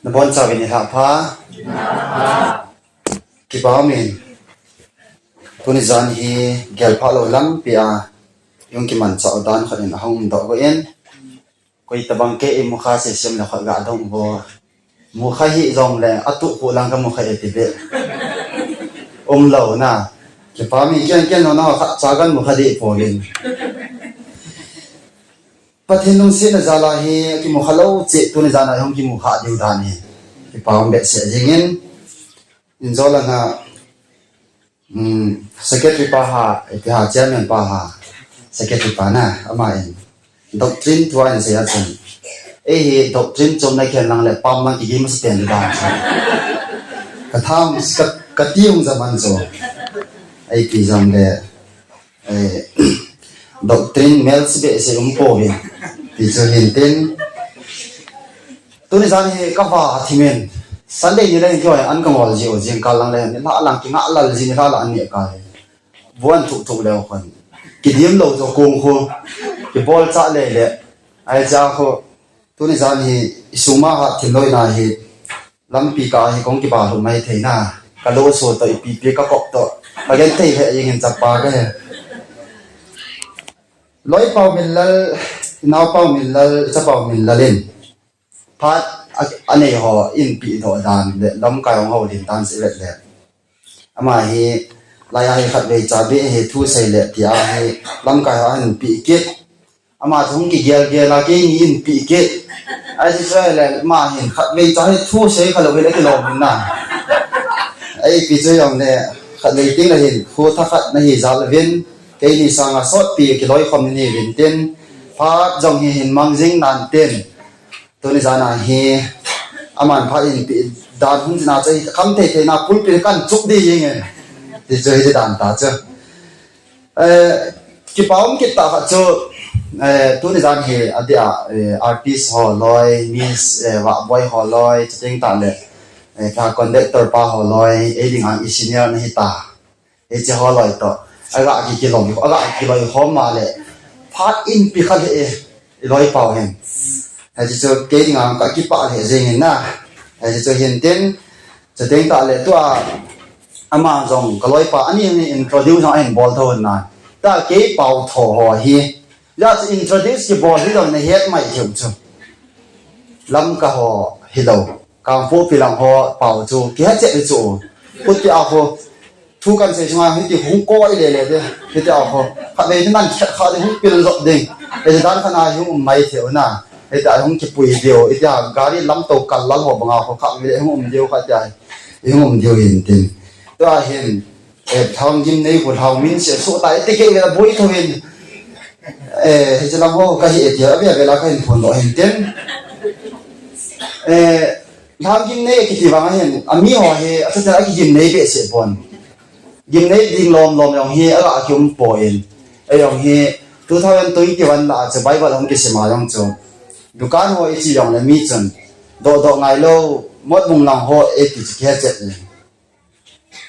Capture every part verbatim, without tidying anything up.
Nabonchauvin nilhah pha. Kipa umin. Tuni jan hi gelpha lou lampi a hung kimanchah u dan khat in ahung umdoh uvin. Koi tabang kei imukha sesem le khat ga dong vo. Mukha hih jongle atuh khu lang kamukha e ti be. Umlou na. Kipa umin, ken ken nona khat cha kan mukha deh pouvin. Pathen lungsetna jal a hi kimukha lou cheh tuni jan a hung kimukha diu dan hi. Kipa um behseh jingin. Injol ana, um, secretary pa ha, ipi ha, chairman pa ha, secretary pa na, ama in doctrine thu ahin sei a chun, ei hi doctrine chom na khen lang le pam lang kigim sa pen dan chu. Ka tham, ka, ka ti ung jaman chu. Ei ti jam le, eh, doctrine mel si behseh um pouvin. Ti chu hintin. Tuni jan hi ka va a thimin. Sunday ni le hin kihoi an ka ngol ji u jing kal lang le hin. Nilhah lang kingah lal ji nilhah lang an neh kal. Vuan thuk thuk leu khun. Kidim lou jo kung khu. Kibol cha le le. Ai cha khu. Tuni jan hi isuma ha thim loi na hi. Lampi ka hi kong kiba lhum mai thei na. Ka lo so to ipi pi ka kop to. Ka gen thei he ing in chapa ka he. Loi pau min lal, nau pau min lal, cha pau min lal in. Phat a, anei ho in pi do dan le lamkai hong ho din dan si vet le. Ama hi, lai a hi khat vei cha be hi thu sei le ti a hi lamkai ho an pi kit. Ama chu hung kigel gel a kei ni in pi kit. Ai chu chu le ma hin khat vei cha hi thu sei kha lo hi le kilom hin na. Ai pi chu jong le khat vei ting le hin khu tha khat na hi jal vin kei ni sanga sot pi kiloi khom ni vin tin. Phat jong hi hin mang jing nan tin. Tuni jan a hi aman phat in pi dan hun jina chu hi kham thei thei na pulpit kan chuk di jing e. Ti chu hi dan ta chu. Eh, kipa um kit ta kha chu, eh, tuni jan hi adia, eh, artist ho loi, miss, eh, Vahboi ho loi, chuteng ta le, eh, ka conductor pa ho loi, ei ding ang i senior na hi ta. Ei che ho loi to. Aga ki kilom, aga ki loi ho ma le. Phat in pi kha le, eh, i loi pau hin. Hei chu kei ding ang ka kipa le jing in na. Hei chu hin tin, Chuteng ta le tua ama jong ka loipa ani ni introduce jong ahin bol tho na. Ta kei pau tho ho hi. Ja chu introduce kibol hi jong na het mai hiu chu. Lamka ho hi lo. Kangpokpi lang ho pau chu kihet chet chu. Khuti a ho thu kan sei sunga hiti hung koi le le de. Hiti a ho. Kha ve nan khet kha de hung pil jop ding. E dan kha na hung mai theu na. Hiti a hung kipui diu. Hiti a gari lam to kal lal ho banga ho kha ve hung um diu kha ti a. I hung um diu hin tin. Tua hin, eh, Lhang Gimnei khu Lhang min se so ta, iti ke vela boi tho hin. Eh, hiche lang ho ka hi iti, a vela vela ka hin phon doh hin tin. Eh, Lhang Gimnei kiti vang hin, ami ho hi, a chu a ki Gimnei behseh pon. Gimnei ding lom lom jong hi, a la ki um poi. Ei jong hi, two thousand twenty-one la chu Bible hung kisim a jong chu. Dukan ho i chi jong le mi chun. Doh doh ngai lou, Motbung lang ho, iti chu kihe chet le.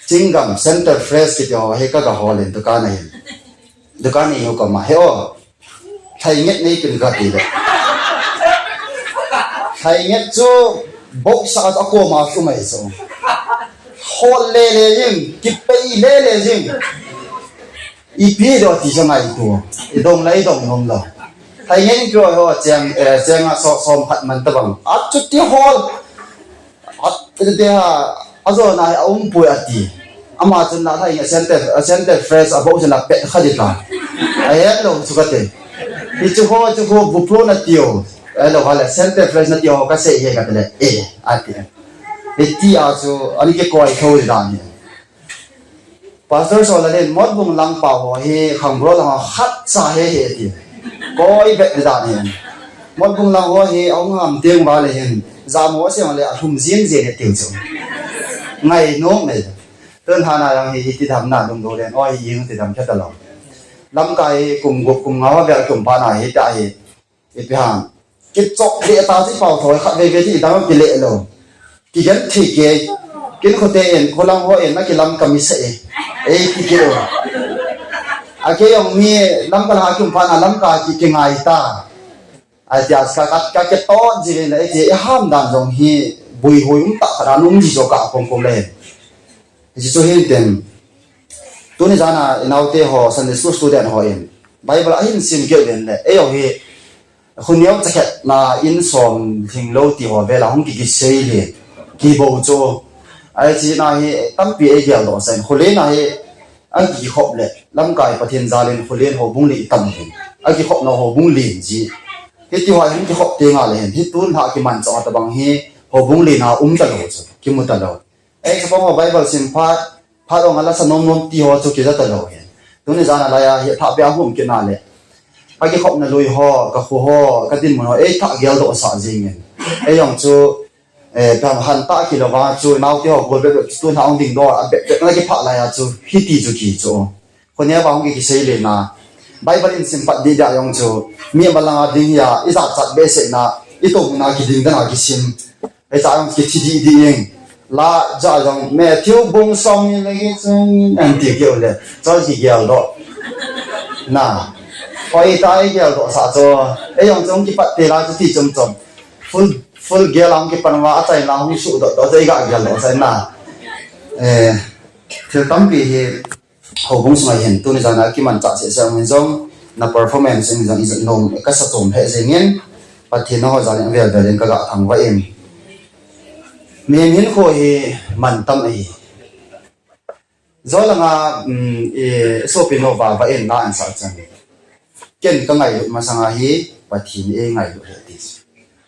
Chinggam, Center Fresh kiti ho hi ka ga hol in dukan a hin. Dukan a hin ho koma hi o. Thainget nei pin ka ti le. Thainget chu box a koma chu mai chu. Hol le le jing, kipei le le jing. Ipi do ti sa ngai tu. I dong lai dong nom lo. Thainget chu ho cheng, eh, cheng a so som khat man ta bang. A chu ti hol. Ati te ha, a jo na a um pui ati. Ama chun na thai Center, Center Fresh a bo chun a pet kha di ta. A het lo chu ka te. Hi chu ho, chu ho bu pro na tio. A lo ha le Center Fresh na tio ka sei he ka te le. Eh, ati. Hi ti a chu, ani ke koi tho di dan ni. Pastor Solalen, Motbung lang pau ho hi, Khangbro lang ho khat cha he he ti. Koi bet di dan hin. Motbung lang ho hi, ong ham tiang ba le hin. Jam ho se le, a lhum jin jin he tiu chu. Ngai nom nei. Tun hana yang hi, hi ti dam na dum do len, oi, hi ti dam khe ta lo. Lamkai kum gup kum nga ho vel kum pa na hi ta hi. Ipi ham. Kichok le ta chi pau thoi khat vei vei ti dang ki le lo. Ki gen thi ke. Kin khote en, kholang ho en, na ki lam ka mi se e. Ei ki ke lo. A ke jong mi lam ka la ki um pha na lam ka ki, ki ngai ta. Ai ti a ka, ka, ka ke to ji le na, ei ti e ham dan jong hi. Bui hui um tah khat a nung ji jo ka kong kong le. Ji chu hin ten. Tuni jana inaute ho Sunday school student ho in Bible ahin sim keu den le. Ei ho hi Khuneo chakhet na in som lhing lo ti ho vela hung ki kisei le. Ki bo chu. Ai chi na hi tampi ei gel do sen. Khule na hi a kikhop le lamkai Pathen jalin khulen houbung li tam hin. A kikhop na houbung li ji. Hiti ho hin kikhop te nga le hin. Hi tun ha kiman cha ta bang hi houbung li na um ta lo chu. Kimu ta lo. Ei chapang ho Bible sim phat, phat ong ala sa nom nom ti ho chu kija ta lo hin. Tuni jana la ya hi tha bia hum kina le. A kikhop na lui ho, ka khu ho, ka din mun ho, ei tha gel do sa jingin. Ei ong chu eh, pam han ta kilo va chu nau ti ho gol be be tu na ong ding do a be be na ki pha la ya chu hiti chu ki chu. Khuneo va hung ki kisei le na. Bible in sim pat di da yong chu. Mi ma langa ding ya i za chat be se na i to na ki ding da na ki sim. Ei cha yong ki thi di di ing. La ja yong Matthew bung som ni le ki chu an ti keu le. Chol ki gel do. Na. Hoi ta i gel do sa chu. Ei yong chu ki pat te la chu ti chom chom. Full full gel ang kipan va a chai la hung su do do chai ga gel do chai na. Eh, thil tampi hi houbung sunga hin tuni jana kiman cha se se min jong na performance min jong i jong nom ka sa tom he jingin Pathen ho jalin vel vel in ka ga thang va in. Min hin kho hi man tam ahi. Jolanga, um, i sopi no va va en na an sa chan. Ken ka ngailut masanga hi Pathen e ngailut he ti.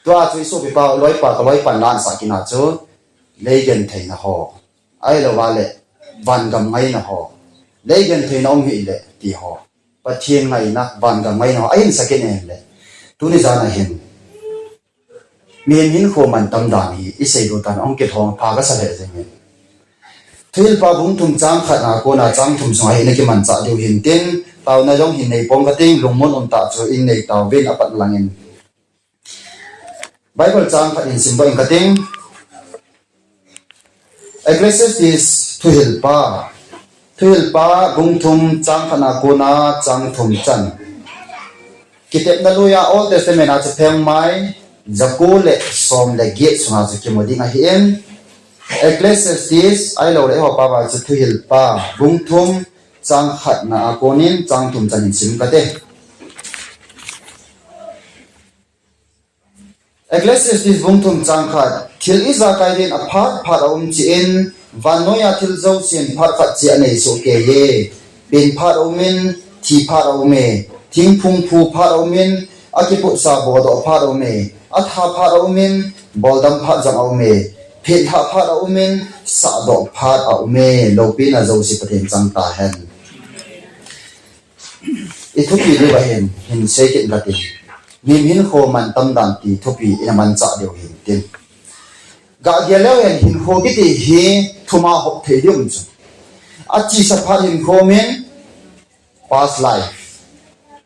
Tua chu i sopi pa, loi pa, ka loi pa na an sa kina chu, lei genthei na ho. Ai lo va le, van gam ngai na ho. Lei genthei na um hi le, ti ho. Pathen ngai na, van gam ngai na ho. Ai in sa kin en le. Tuni jana hin. Mihem hinkho mantam dan hi i seidoh tan ahung kithong pha kasa lheh jengin. Thuhilpa bung thum chang khat na kona chang thum sunga hi na kimanchah diu hintin, taona jong hin nei pong kating, lungmon um tah chu in nei tauvin apat langin. Bible chang khat in simdoh ing kating. Ecclesiastes Thuhilpa. Thuhilpa bung thum chang khat na kona chang thum chan. Kitepna lui a Old Testament a chu pheng mai, jaku le som le get sunga chu kimu ding ahi in. Ecclesiastes ahilou le eiho pao a chu Thuhilpa bung thum chang khat na a konin chang thum chan in sim kate. Ecclesiastes bung thum chang khat, thil ijakai din aphat phat a um chi in, vannoi a thil jousen phat khat chi anei soh kei e. Pen phat a um in, thi phat a um e, thingphung phu phat a um in, akiputsa bodoh phat a um e, atha phat a um in, boldam phat jong a um e, phetlhah phat a um in, sahdoh phat a um e, loupina jouse Pathen chang tahen. I thupi diu ahin, hin sei kit katin. Mihem hinkho mantam dan ti thupi ina manchah diu hintin. Gah gel leu hen hinkho kiti hi thuma hop thei diu chu. Achesa phat hinkho min past life.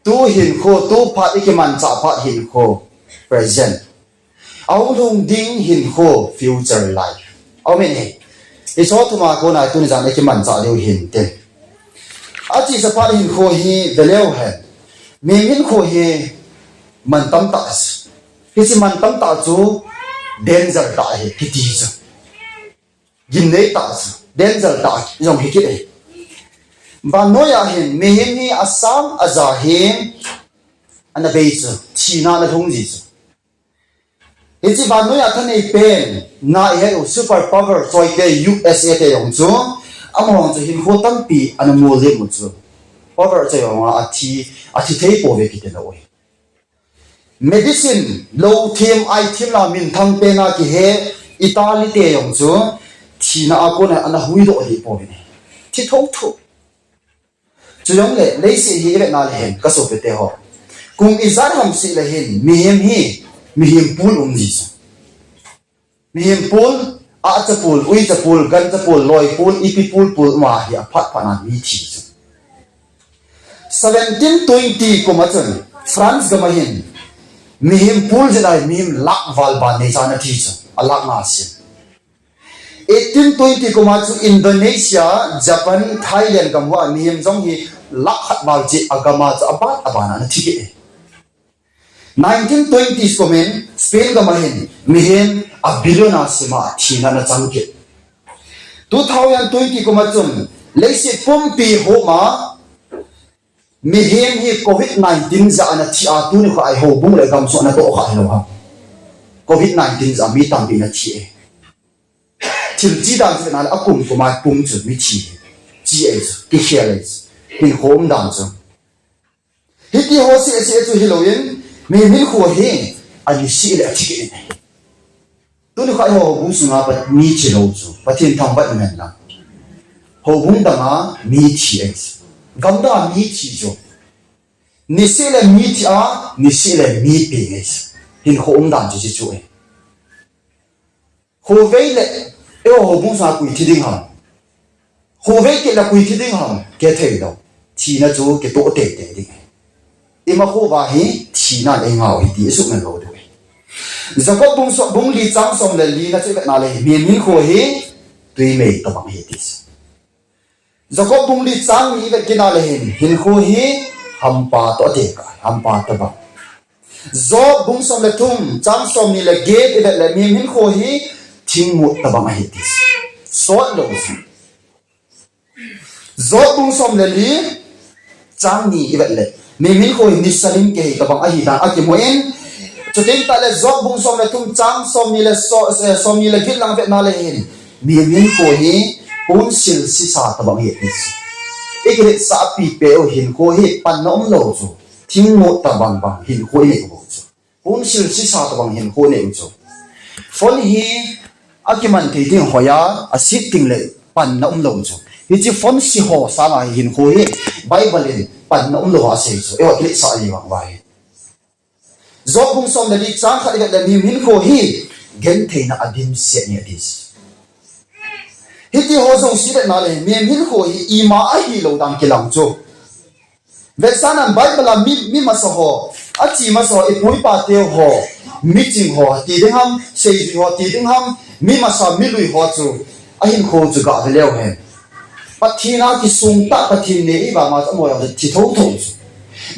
Tu hinkho, tu phat i kimanchah phat hinkho present. Ahung lhung ding hinkho future life. Aum in e. Hicho thuma kona tuni jan i kimanchah diu hintin. Achesa phat hinkho hi veleu hen. Mihem hinkho hi mantam tah. Hiche mantam tah chu danger tah hi kiti chu. Gimnei tah chu. Danger tah jong hi kiti. Vannoi a hin mihem hi asang aja hi ana bei chu. Thina ana lhung ji chu. Hiche vannoi a thanei pen na i het u super power choi te U S A te jong chu, amahon chu hinkho tampi ana mol le mu chu. Power choi jong a thi, athi thei pouve kiti lou e. Medicine lou thim ai thim la minthang pen a kihe Italy te jong chu thina a kona ana huidoh le pouve. Thi tho tho. Chujongle, leiset hi i vetna le hin, ka sopite ho. Kum ijat ham seh le hin, mihem hi, mihem pul um ji chu. Mihem pul, ahcha pul, uicha pul, gancha pul, loi pul, ipi pul pul um a hi aphat phat na mi thi chu. Seventeen twenty kum a chun, France gam a hin, mihem pul jin a hin, mihem lakh val ban nei cha ana thi chu, a lakh nga sim. Eighteen twenty kum a chu Indonesia, Japan, Thailand gam hoa mihem jong hi lakh khat val cheh a gam a chu aban aban a ana thi kit e. Nineteen twenties kum in Spain gam a hin mihem A billion a sima thina na chang kit. Two thousand twenty kum a chun leiset pumpi homa mihem hi covid nineteen jeh a na thi a, tuni kho a houbung le gamsung a na toh kha lou ham. Covid nineteen jeh a mi tampi na thi e. Thil chi dan chu na a kum kum a pum chu mi thi. Chi e chu, kikhel e chu. Hinkho um dan chu. Hiti ho seh seh chu hilou in, mihem hinkho hi, ani seh le athi kit in. Tuni kho a houbung sunga pat mi thi lou chu, Pathen thangvah in lang. Houbung dang a mi thi e chu. Gam dang a mi thi chu. Ni seh le mi thi a, ni seh le mi peng e chu. Hinkho um dan chu chu e. Khovei le, eiho houbung sunga koi thi ding ham. Khovei kit le koi thi ding ham, kithei lou. Thina chu kitoh teitei ding. Ima khovah hi, thina le ngau hi ti isuhmil lou diu. Jacob bung som, bung li chang som le li na chu ivet na le, mihem hinkho hi, tui mei tabang ahi ti. Jacob bung li chang ni ivet kit na le hin, hinkho hi, hampa toh tekah, hampa tabang. Job bung som le thum, chang som ni le get ivet le, mihem hinkho hi thingmut tabang ahi ti. Sot lou. Job bung som le li, chang ni ivet le, mihem hinkho hi nisa lim kihei tabang ahi dan akimu in. Chuti tah le Job bung som le thum, chang som ni le so-, eh, som ni le get lang vet na le hin, mihem hinkho hi ponsil sisa tabang ahi ti. Ikiletsah pi peh u hinkho hi panna um lou chu. Thingmut tabang bang hinkho inei u chu. Ponsil sisa tabang hinkho inei u chu. Phone hi akiman thei ding hoi a, asit ding le panna um lou chu. Hiche phone si ho sanga hi hinkho hi Bible in panna um lou asei chu. Eiho kiletsah a vang vai. Job bung som le li chang khat ivet le mihem hinkho hi gentheina adimset ahi ti. Hiti ho jouse ivet na le mihem hinkho hi ima ahi lou dan kilang chu. Vetsahnan Bible a mi, mi masa ho, achi masa ho, ipu ipa teu ho, miching ho, ti ding ham, seijui ho, ti ding ham, mi masa, mi lui ho chu, ahinkho chu gah ve leu hen. Pathen a kisung tah Pathen neh i vang a chu amaho jong chu thi thotho chu.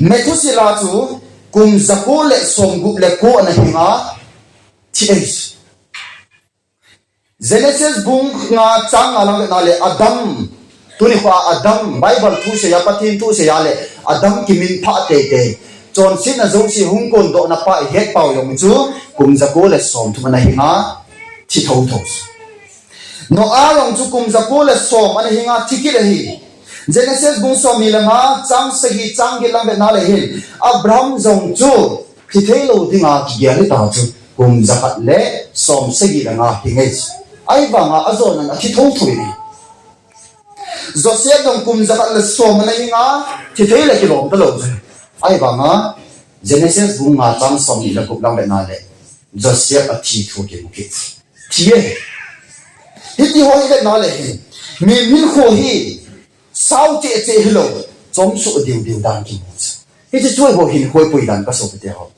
Methuselah chu kum jako le somgup le ko ana hinga thi ahi chu. Genesis bung nga chang nga lang na le Adam. Tuni kho a Adam, Bible thu seiya, Pathen thu seiya le Adam kiminphah teitei. Chonsetna jouse hung kondohna pa ihet pau jong chu kum jako le somthum ana hinga thi thotho. Noah jong chu kum jako le som ana hinga thi kit ahi. Genesis bung som ni le nga, chang sagi, chang get lang vet na le hin, Abraham jong chu thi thei lou dinga kigel hita chu, kum jakhat le som sagi le nga hi ngai chu. Ahivanga ajonan athi thotho in ahi. Joseph jong kum jakhat le som ana hinga thi thei le kilom talou chu. Ahivanga Genesis bung nga chang som ni le gup lang vet na le Joseph athi thu kimu kit. Thi e. Hiti ho ivet na le hin, mihem hinkho hi sao cheh cheh hilou, chomsuh diu diu dan kimu chu. Hiche chu eiho hinkho pui dan ka sopite ho.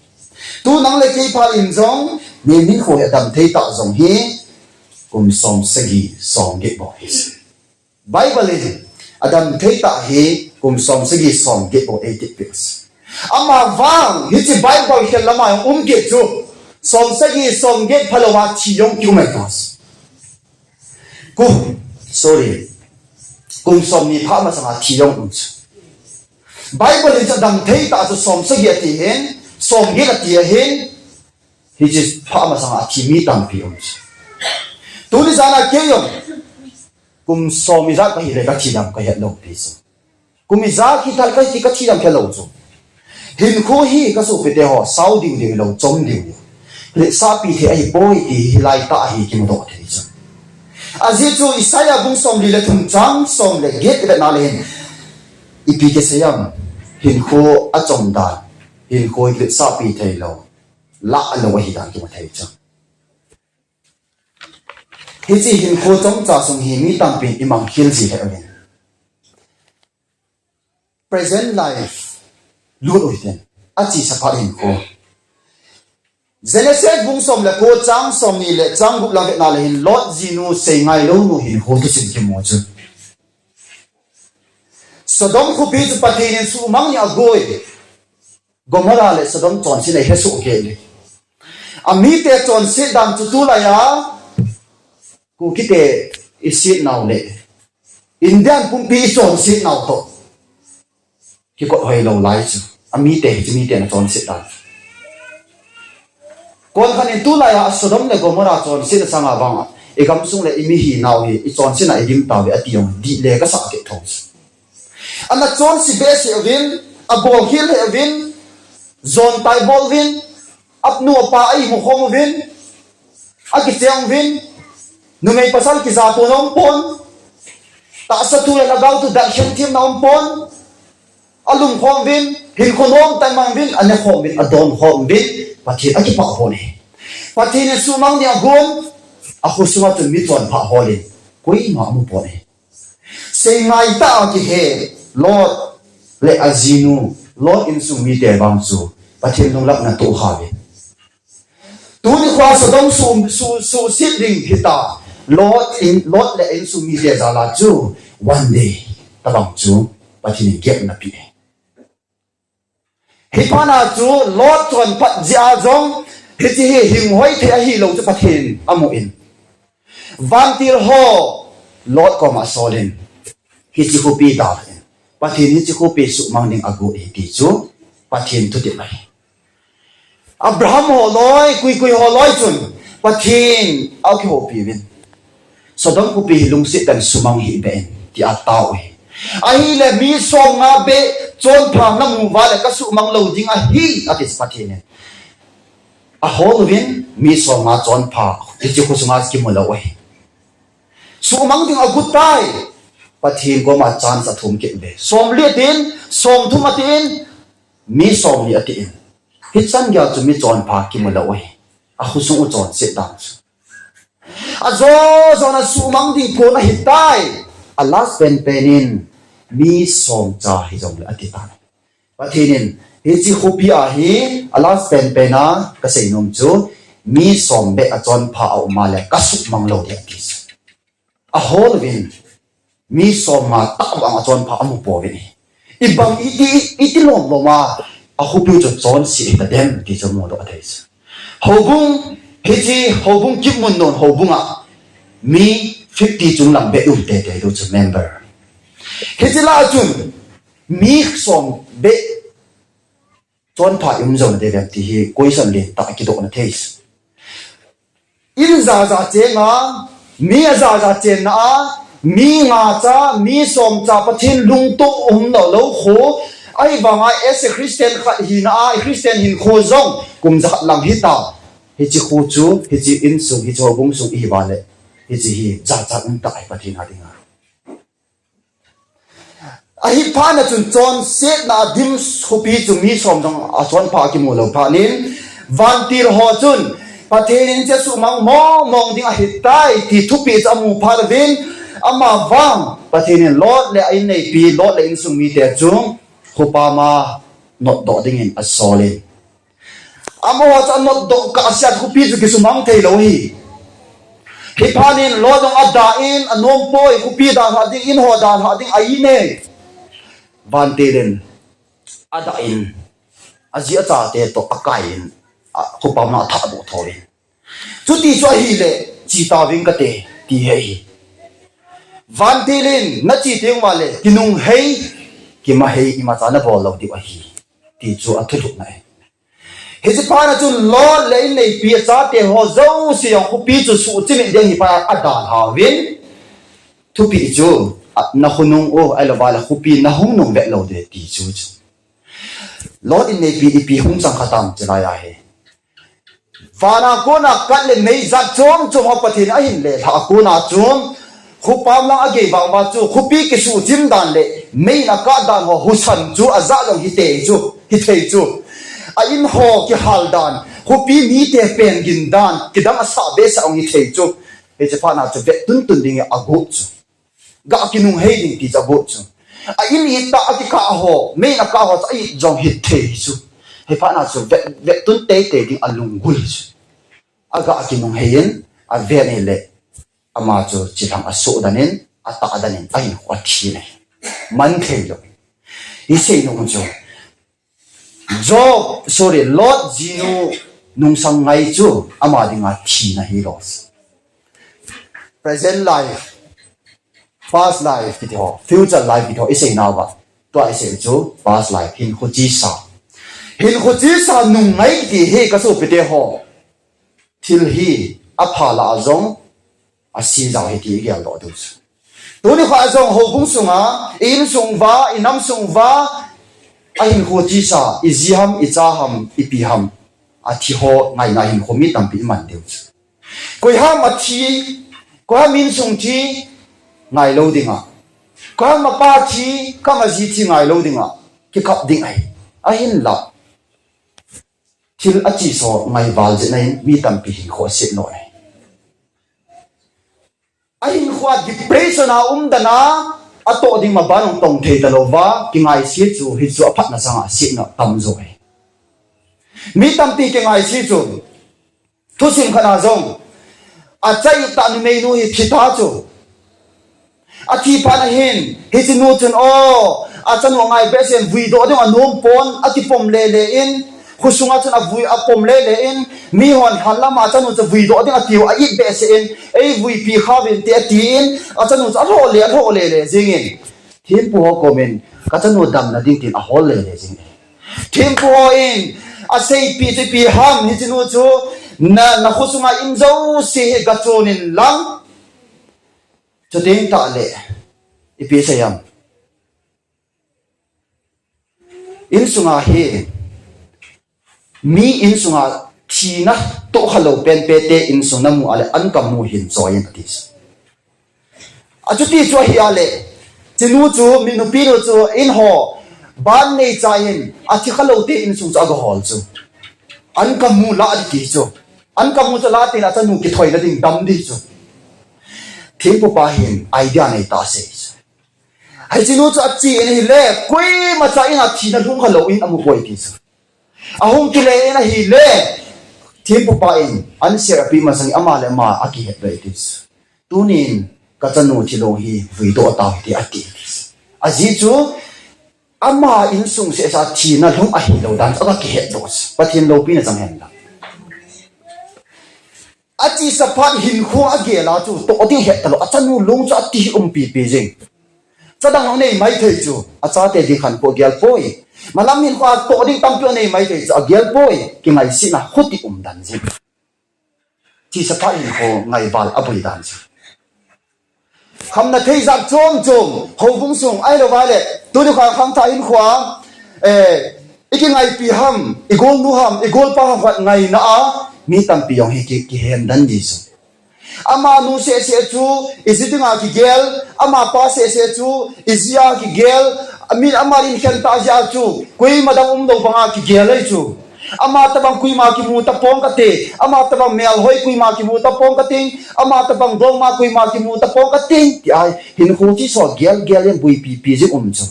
Tu nang le kei pha in jong, mihem hinkho hi adam thei tah jong hi, kum som sagi, som get bou hi. Bible in, adam thei tah hi, kum som sagi, som get bou eighty plus. Amavang, hiche Bible khel lama jong um kit chu, som sagi, som get phalou a thi jong kium ahi. Kum, sorry. Kum som ni pha masanga thi jong um chu. Bible in chu adam thei tah chu som sagi ati hin, som get ati ahin, hiche pha masanga thi mi tampi um chu. Tuni jana kei jong, kum som ijat kahi le kathi dam kahet lou pi chu. Kum ijat hi tal kahi ti kathi dam khelou chu. Hinkho hi ka sopite ho, sao diu diu lou, chom diu diu. Letsah pi thei ahipoi ti hilai tah hi kimudoh thei chu. Ajeh chu Isaiah bung som li le thum chang som le get ivet na le hin, ipi kisei ham, hinkho achom dan, hinkho hi letsah pi thei lou, lah lou ahi dan kimu thei chu. Hiche hinkho chomcha sung hi mi tampin imang khel ji lheh uvin. Present life lut u hiten. Achesa phat hinkho. Genesis bung som le ko chang som ni le chang gup lang vet na le hin Lot jinu seingai lou nu hinkho thusim kimu chu. Sodom khopi chu Pathen in suhmang in agoi. Gomorrah le Sodom chonsetna ihesoh kei le. Amite chonset dan chu tulai a Kukite iset nau le Indian pumpi ichonset nau toh kikot hoilou lai chu. Amite hi chu mite na chonset dan. Konkhat in tulai a Sodom le Gomorrah chonset na sanga vang a, igamsung le imihinau hi ichonset na idim tauve ati jong dih le kasah kit thou chu. Ana chonse behseh uvin, abolkhel heh uvin, jontai bol uvin, apnu apa a imu khom uvin, akicheng uvin, numei pasal kijatona umpon, tahsa thu le lhagao thu dalhen themna umpon, alum khom uvin, hinkho nomtah mang uvin, ane khom uvin, adon khom uvin, Pathen akipah pon ahi. Pathen in suhmang ding agon, akhosunga chun mi chonpha holin, koima amu pon ahi. Seingai tah a kihe Lot le ajinu, Lot insung mite vang chu Pathen lunglhahna toh kha uvin. Tuni khoa Sodom su, su, suhset ding hita, Lot in, Lot le insung mite jal a chu one day tabang chu Pathen in gelna pe e. Hiphat na chu Lot chonphat jeh a jong, hiche hi hinghoi thei ahilou chu Pathen amun. Vantil ho Lot koma asolin, hiche khopi dalhan, Pathen hiche khopi suhmang ding agot ahi ti chu Pathen thutep ahi. Abraham holoi, kuikui holoi chun Pathen akihoupi uvin. Sodom khopi hi lungset tah in sumang hih beh in, tia atao u ahi. Ahile mi somnga beh chonpha namu uva le kasuhmang lou ding ahi, ati Pathen in. Ahol uvin, mi somnga chonpha, hiche khosunga kimu lou u ahi. Suhmang ding agot tai. Pathen koma chance athum kit uve. Somli atin, somthum atin, mi somli atin. Hichan geiya chu mi chonpha kimu lou u ahi. Akhosung u chonset dan chu. Ajo jona suhmang ding kon ahitai. A last penpen in mi somcha hijongle ati tan. Pathen in, hiche khopi a hi, a last penpen a kasei nom chu, mi som beh a chonpha aum a le kasuhmang lou ding ati chu. Ahol uvin, mi somnga tah vang a chonpha amu pouvin ahi. Ibang i, i, i, iti lom lom a, akhopi u chu chonse hitadem ti chu mudoh athei chu. Houbung, hiche houbung Kipmunnuon houbung a, mi fifty chunglang beh um teitei diu chu member. Hiche lah a chun, mi som beh chonpha i um jou nadiu vem ti hi question lentah kidohna thei. In jaja chenga, mi ajaja chenna a, mi nga cha, mi som cha Pathen lungtoh umlou lou kho, ahivanga as a Christian khat hina a, Christian hinkho jong kum jakhat lang hita. Hiche kho chu, hiche insung, hiche houbung sung ihiuva le, hiche hi jachat umtah ahi Pathen a dinga. Ahiphat na chun chonsetna a dim khopi chu mi som jong a chonpha kimu lou phat in, vantil ho chun, Pathen in hiche suhmang mong mong ding ahitai ti thupeh chu amu phat uvin, ama vang Pathen in Lot le a inneipi, Lot le insung mite chu khopam a notdoh dingin asolin. Amaho chu anotdoh kahsea khopi chu kisumang thei lou ahi. Hiphat in Lot jong adah in, anom poi, khopi dalhah ding, in ho dalhah ding a-in e. Vantil in adah in, aji achate toh akai in, a, khopam lang athahdoh thou in. Chuti chu ahile, che tauving kate, ti ahi. Vantil in, nache teng uva le, kinunghei, kimahei, imacha nabol lou diu ahi, ti chu athulhuhna ahi. Hiche phat na chun Lot le inneipi achate ho jouse jong khopi chu suhchimit ding ahi phat a adalhauvin. Thupeh chu, a, nakhonung u, ahilouva le khopi nahung nung vet lou ding ti chu chu. Lot inneipi ipi hung chang kha tam chulai ahi. Vana kona kat le mei jat chom chom ho Pathen ahin lelhah a kona chun, khopam lang agei vang uva chu, khopi kisuhchim dan le mei in akah dan ho husan chu ajah jong hithei chu, hithei chu. A in ho kihal dan, khopi mite pen gin dan, kidang asah behseh jong hithei chu. Hiche phat na chu vet tuntun ding agot chu. Ga kinunghei ding ti chu agot chu. A in itah a kikah ho, mei in akah ho chu a-it jong hithei chu. Hiphat na chu vet, vet tun teitei ding alunggul chu. Aga kinunghei in, avet in le, ama chu chilhang asoh dan in, atah dan in, ahinkho athi in ahi. Man thei lou. Isei nom chu, Job, sorry, Lot jinu nungsang ngai chu ama dinga thina hilou. Present life, past life kiti ho, future life kiti ho isei nauva, tua isei chu past life, hinkho chesa. Hinkho chesa nung ngai kiti hi kasopite ho, thil hi apha lah a jong ase jao ahi ti igeldoh diu chu. Tuni kho a jong houbung sunga, i insung uva, i nam sung uva, ahinkho chesa, iji ham, icha ham, ipi ham, athi ho ngaina hinkho mi tampi iman diu chu. Koi ham athi, koi ham insung thi ngailou dinga, koi ham apa thi, koi ham aji thi ngailou dinga kikap ding ahi. Ahinla thil achesa ngaival jeh in mi tampi hinkho aset lou ahi. Ahinkho a depression a um dan a, atoh ding maban jong tong thei talouva kingaise chu, hichu aphatna sanga asetna tamjo ahi. Mi tampi kingaise chu, thusim khat a jong, achaitah numeinu hi thi ta chu, athi phat a hin hichenu chun, o, achanu angai behseh in vuidoh ding anom pon, akipom lele in, khosunga chun avui, apom lele in, mihon hal lama achanu chu vuidoh ding atiu a-it behseh in, eivuipi khauvin te atin, achanu chu alhoh le, alhoh lele jingin, thempu ho komin, kachanu damna ding tin ahol lele jingin, thempu hon aseipi chu ipi ham, hichenu chu na, nakhosunga in jouse hi gachon inlang, chuteng tahle ipi sei ham, insunga hi, mi insunga thina tohkhalou penpente insung namu a le an kamu hin choi in ati. Achuti chu ahi a le, chenu chu, mi nupinu chu in ho ban neicha in athi khalou te insung chu agahol chu, an kamu la ati chu, an kamu chu la teng le achanu kithoina ding dam ding chu, thempupa hin idea neitah asei chu. Hichenu chu achen ahile, koimacha in a thina lhung khalou in amu poi ti chu. Ahung kile in ahile, thempupa in answer ape masangin ama le ama akihet lou ti chu. Tunin kachanu thilong hi vuidoh tau hite ati. Ajeh chu ama insung sehsa thina lhung ahilou dan chu aga kihetdoh chu. Pathen loupina chang henlang. Achesa phat hinkho agel a chu toh ding het talou, achanu long chu ati umpipi jing. Chadang anei maithei chu, achate ding khanpoi, agel poi. Malam hinkho a toh ding tampi anei maithei chu agel poi. Kingaisetna khuti umdan jing. Chesa phat hinkho ngaival aboi dan chu. Khamna thei jat chom chom, houbung sung ahilouva le, tuni kho khangthah hinkho a, eh, ikingaipi ham, igolnu ham, igolpa ham khat ngaina a mi tampi jong hi ki, kihendan ding chu. Amanu sehseh chu iji dinga kigel, amapa sehseh chu iji a kigel, mi ama in khen tah jeh a chu koima dang umlou banga kigel ahi chu. Ama tabang koima kimu tapong kate, ama tabang melhoi koima kimu tapong kating, ama tabang dongma koima kimu tapong kating, tia hinkho chesa gelgel in boipipi jing um chu.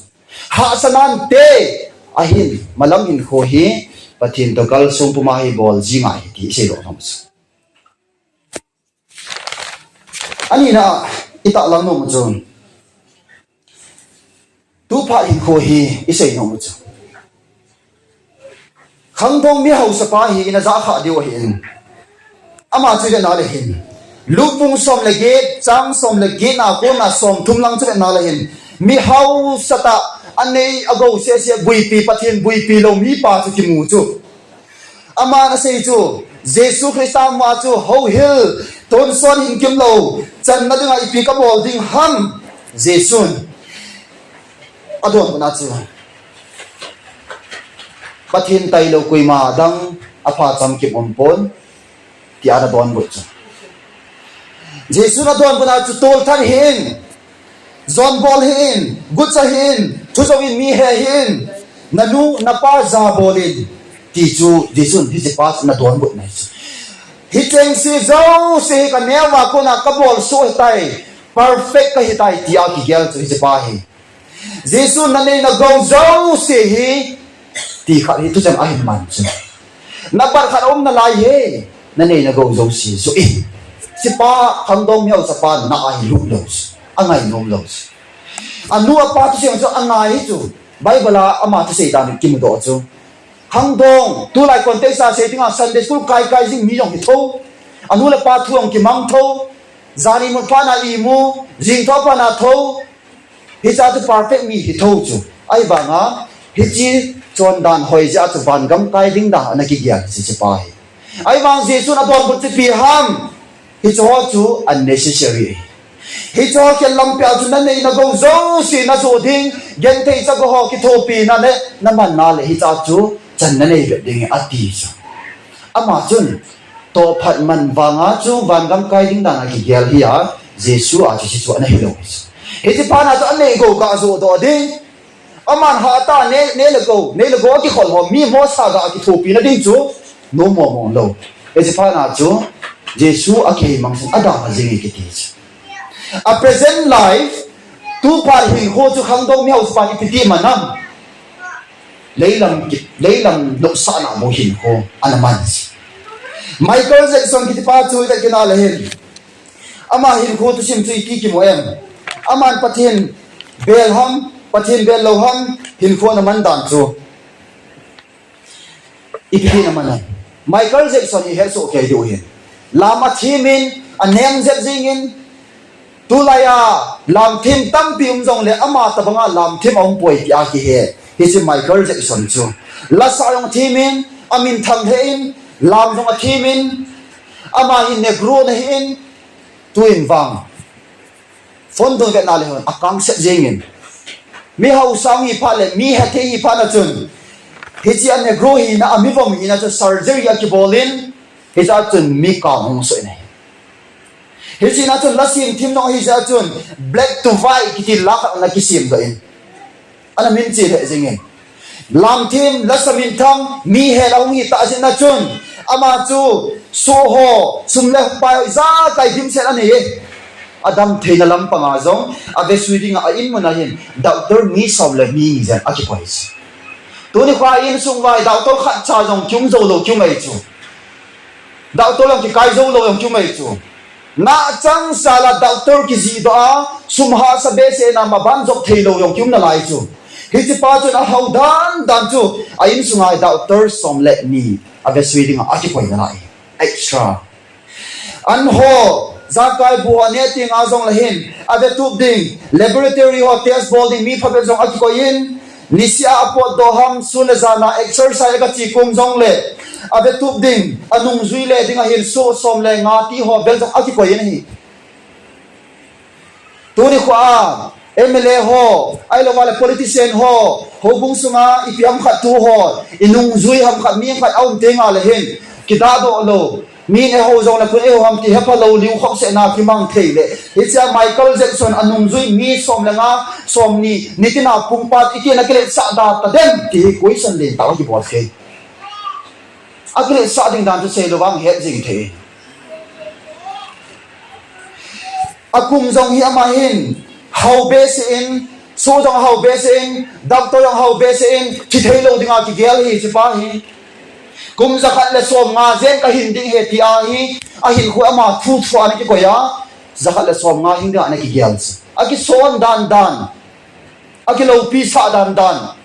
Hahsa nante, ahin malam hinkho hi Pathen toh kalsong puma hi bol jing ahi ti iseidoh nom chu. Anina a itahlang nom u chu, tuphat hinkho hi isei nom u chu, khangdong mi haosapa hi ina jakhah diu ahin, ama chu ivet na le hin, Luke bung som le get, chang som le get na kona somthum lang chu ivet na le hin, mi haosatah, anei agou sehseh, boipi, Pathen boipi lou mipa chu kimu chu. Aman asei chu, Jesu Christa ma chu houhil, tonsot hinkimlou channa dinga ipi kabol ding ham? Jesun adonbutna chu, Pathen tailou koima dang apha chamkim umpon, tia ana donbut chu. Jesun adonbutna chu, tolthat hih in, jonbol hih in, gutsa hih in, thujouvin mi he hih in, nanu napa jabol in, ti chu Jesun hichepa chu ana donbutna ahi chu. Hicheng se jouse hi kaneo a kona kabol soh ahitai, perfect kahitai, tia kigel chu hichepa hi. Jesun nanei nagou jouse hi, ti khat hi thucheng ahin man chu. Napat khat aum nalai hi, nanei nagou jouse joh in. Hichepa khangdong mi haosapa na ahilut lou chu, angainom lou chu. Anu apa thucheng chu angai chu, Bible a ama thusei dan kimudoh chu. Khangdong, tulai context a sei dinga Sunday school kai kai jing mi jong hi tho. Anu le pa thu jong kimang tho. Jan imut phat na imu, jingthoh phat na tho. Hiche chu perfect mi hi tho chu. Ahivanga, hiche chondan hoi jeh a chu vangam kai ding dan ana kigel hiche pa hi. Ahivang Jesun adonbut chu ipi ham. Hiche ho chu unnecessary. Hiche ho khen lampi a chu nanei nagou jouse najoh ding, genthei chago ho kithopina le namanna le hiche chu chan nanei bep ding ati chu. Ama chun, tohphat man vanga chu vangam kai ding dan a kigel hi a, Jesu a chu hiche chu ana hilou hi chu. Hiche phat na chu anei gou ga joh doh ding. Aman hatah a ne, ne le gou, ne le gou akikhol ho, mi mosa ga akithopina ding chu, nom mong mong lou. Hiche phat na chu, Jesu akihei mang chun adalha jing e kiti chu. A present life, tu phat hinkho chu khangdong mi haosapan ipi ti man ham. Leilam ki, leilam nopsahna bou hinkho ana man chu. Michael Jackson kiti pa chu ivet kit na le hin. Ama hinkho thusim chu iti kimu em. Aman Pathen bel ham, Pathen bel lou ham, hinkho ana man dan chu. Ipi ti ana man ham. Michael Jackson hi ihet soh kei diu ahin. Lam athem in, anem jep jing in, tulai a lamthem tampi um jongle ama tabanga lamthem aum poi tia kihe. Hiche Michael Jackson chu. Lasa jong athem in, aminthang lheh in, lam jong athem in, ama hi Negro ana hi in, tuin vang. Phone dong vetna le hon, akang set jeng in. Mi haosa hi phat le, mi hetthei hi phat na chun. Hiche a Negro hina, ami vom hina chu surgery akibol in, hiche a chun mi kang hung soh in ahi. Hiche na chun la sem them jong hiche a chun, black to white kiti la khat ana kisem doh in. Ana minche lheh jeng in. Lamthem, lasa minthang, mi hel a hung hi tah jeh na chun, ama chu, soh ho, sum le pai ho, ijakai dimset anei e. Adam theina lampanga jong, avesui dinga a in mun a hin, doctor mi som le mi ni jen akikoi chu. Tuni kho a insung vai, doctor khat cha jong kium jou lou kium ahi chu. Doctor jong kikai jou lou jong kium ahi chu. Nachang sala doctor kijih doh a, sum hahsa behseh in a maban jop thei lou jong kium nalai chu. Hiche pa chun alhau dan dan chu, a insunga doctor som le ni, avesui dinga akikoi nalai. Extra. An ho, jakai bu ho neh tenga jong le hin, avetup ding, laboratory ho test bol ding, mi phabep jong akikoi in, niseh a apotdoh ham, sun le jan a exercise aga che kum jong le, avetup ding, anungjui le ding ahin soh som le nga ti ho bel jong akikoi in ahi. Tuni kho a, M L A ho, ahilou le politician ho, houbung sunga ipi ham khat thu ho, inungjui ham khat, mi ham khat aum tenga le hin, kidah doh lou, mi in eiho jong le koin eiho ham ti hepha lou liu khop seh na kimang thei le. Hiche a Michael Jackson anungjui mi som le nga, som ni, nitin a pung pat iti ana kiletsah da tadem, ti hi question len tah a kibol thei. Akiletsah ding dan chu seilou vang het jing thei. Akum jong hi ama hin, hao behseh in, soh jong hao behseh in, doctor jong hao behseh in, thi thei lou dinga kigel hi hiche pa hi. Kum jakhat le som nga jen kahin ding ahi ti ahi, ahin khu ama thu thu ana kikoi a, jakhat le som nga hing dinga ana kigel chu. Akison dan dan. Akiloupi sah dan dan.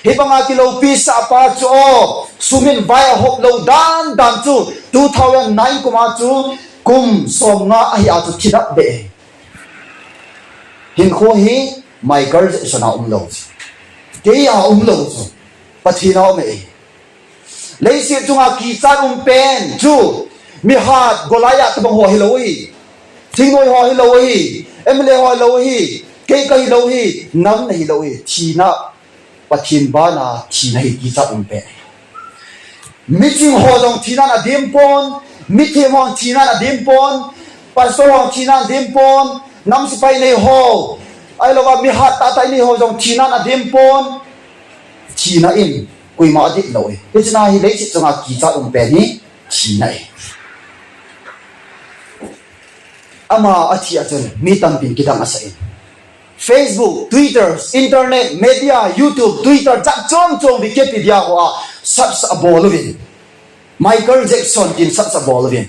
Hibanga kiloupi sah pa chu o, sum in vai ahop lou dan dan chu, two thousand nine kum a chu, kum som nga ahi a chu thi nat beh. Hinkho hi Michael Jackson a um lou chu. Kei a um lou chu. Pathen a um e. Leiset chunga kichat um pen chu, mihat Goliath tabang ho hilou hi. Thingnoi ho hilou hi. M L A ho hilou hi. Kei kahilou hi. Nang nahilou hi. Thina, Pathen bana thina hi kichat um pen. Miching ho jong thina in adem pon. Mithem ho thina in adem pon. Pastor ho thina in adem pon. Nam sepai nei ho, ahilou va mihat tahtah inei ho jong thina in adem pon. Thina in koima adit lou e. Hiche na hi leiset chunga kichat um pen hi thina e. Ama athi a chun mi tampin kidang asah in. Facebook, Twitter, internet, media, YouTube, Twitter, jat chom chom, Wikipedia ho a search abol uvin. Michael Jackson tin search abol uvin.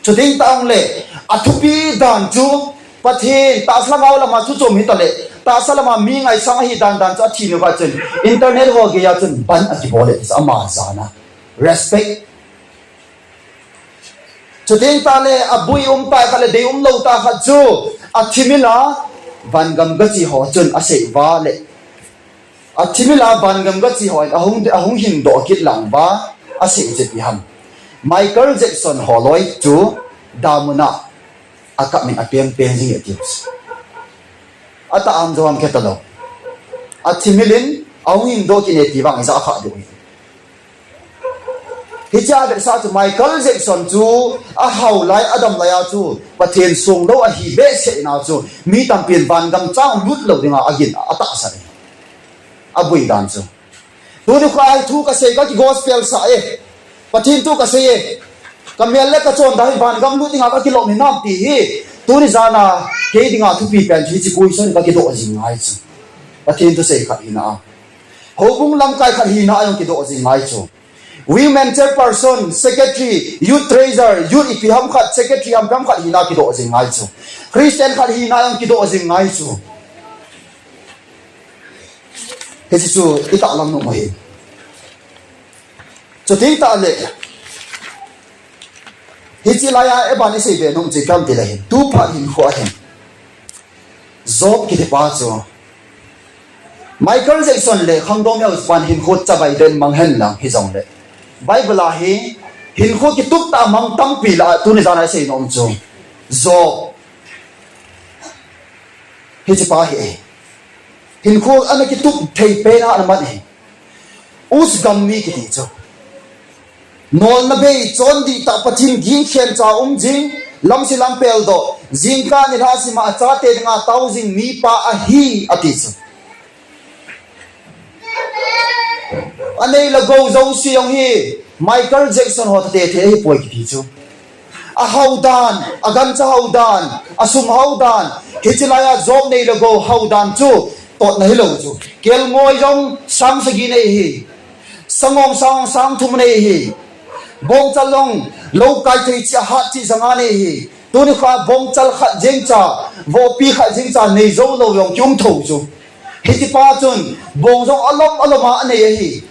Chuteng tah le, athupi dan chu, Pathen, tahsa lama chu chom hita le, tahsa lama mi ngaisang ahi dan dan chu athi nau kha chun, internet ho geiya chun ban akibol le, ama jana. Respect. Chuteng tah le, abui um tah khat le, dei um lou tah khat chu, athimil a, vangam gache ho chun asei uva le, athimil a vangam gache ho in ahung, ahung hin doh kit lang uva, asei chu ipi ham. Michael Jackson holoi chu damun a akap min apeng peng jing e tiu. Atah ham jou ham khe talou. Athimil in ahung hin doh kit e ti vang ija akha doh hi. Hiche a vetsah chu Michael Jackson chu ahao lai, adam lai a chu Pathen songlou ahi behseh na chu mi tampin vangam chang lut lou dinga agin a, atahsan e. Abui dan chu. Tuni kho a hi thu kasei, kaki gospel sah e. Pathen thu kasei e. Kamel le kachonda hi vangam lut dinga kakilom hinam ti hi. Tuni jana kei dinga thupi pen chu hiche question kakidoh jing ngai chu. Pathen thusei khat hina a, houbung lamkai khat hina a jong kidoh jing ngai chu. Women chairperson, secretary, youth treasurer, youth ipi ham khat, secretary ham, ham khat hina kidoh jing ngai chu. Christian khat hina jong kidoh jing ngai chu. Hiche chu itahlang nom u ahi. Chuteng tah le, hiche laiya aban isei be nom chu ipi ham tile hin, tu phat hinkho ahin, Job kitipa chu, Michael Jackson le khangdong neo pan hinkho chabai den mang hen lang hijongle, Bible a hi hinkho kitup tah mang tampi lah a tuni jana isei nom chu Job, hichepa hi hinkho ana kitup thei pen a ana man hi. Uz gam mi kiti chu, nolna bei, chondih tah, Pathen ging khen cha um jing, lamse lampel doh, jingkah nilhah sima achate dinga tao jing mipa ahi ati chu. Anei le gou jouse jong hi Michael Jackson ho tate thei ahipoi kiti chu. Ahao dan, agancha hao dan, asum hao dan, hiche laiya Job nei le gou hao dan chu totna hilou chu. Kelngoi jong sang sagi nei hi. Sangong sang, sang thum nei hi. Bongchal jong lou kai thei cheh, ahat cheh ja nga nei hi. Tuni kho a bongchal khat jengcha, vohpi khat jengcha nei jou lou jong kium thou chu. Hitipa chun bong jong alom alom a anei ahi.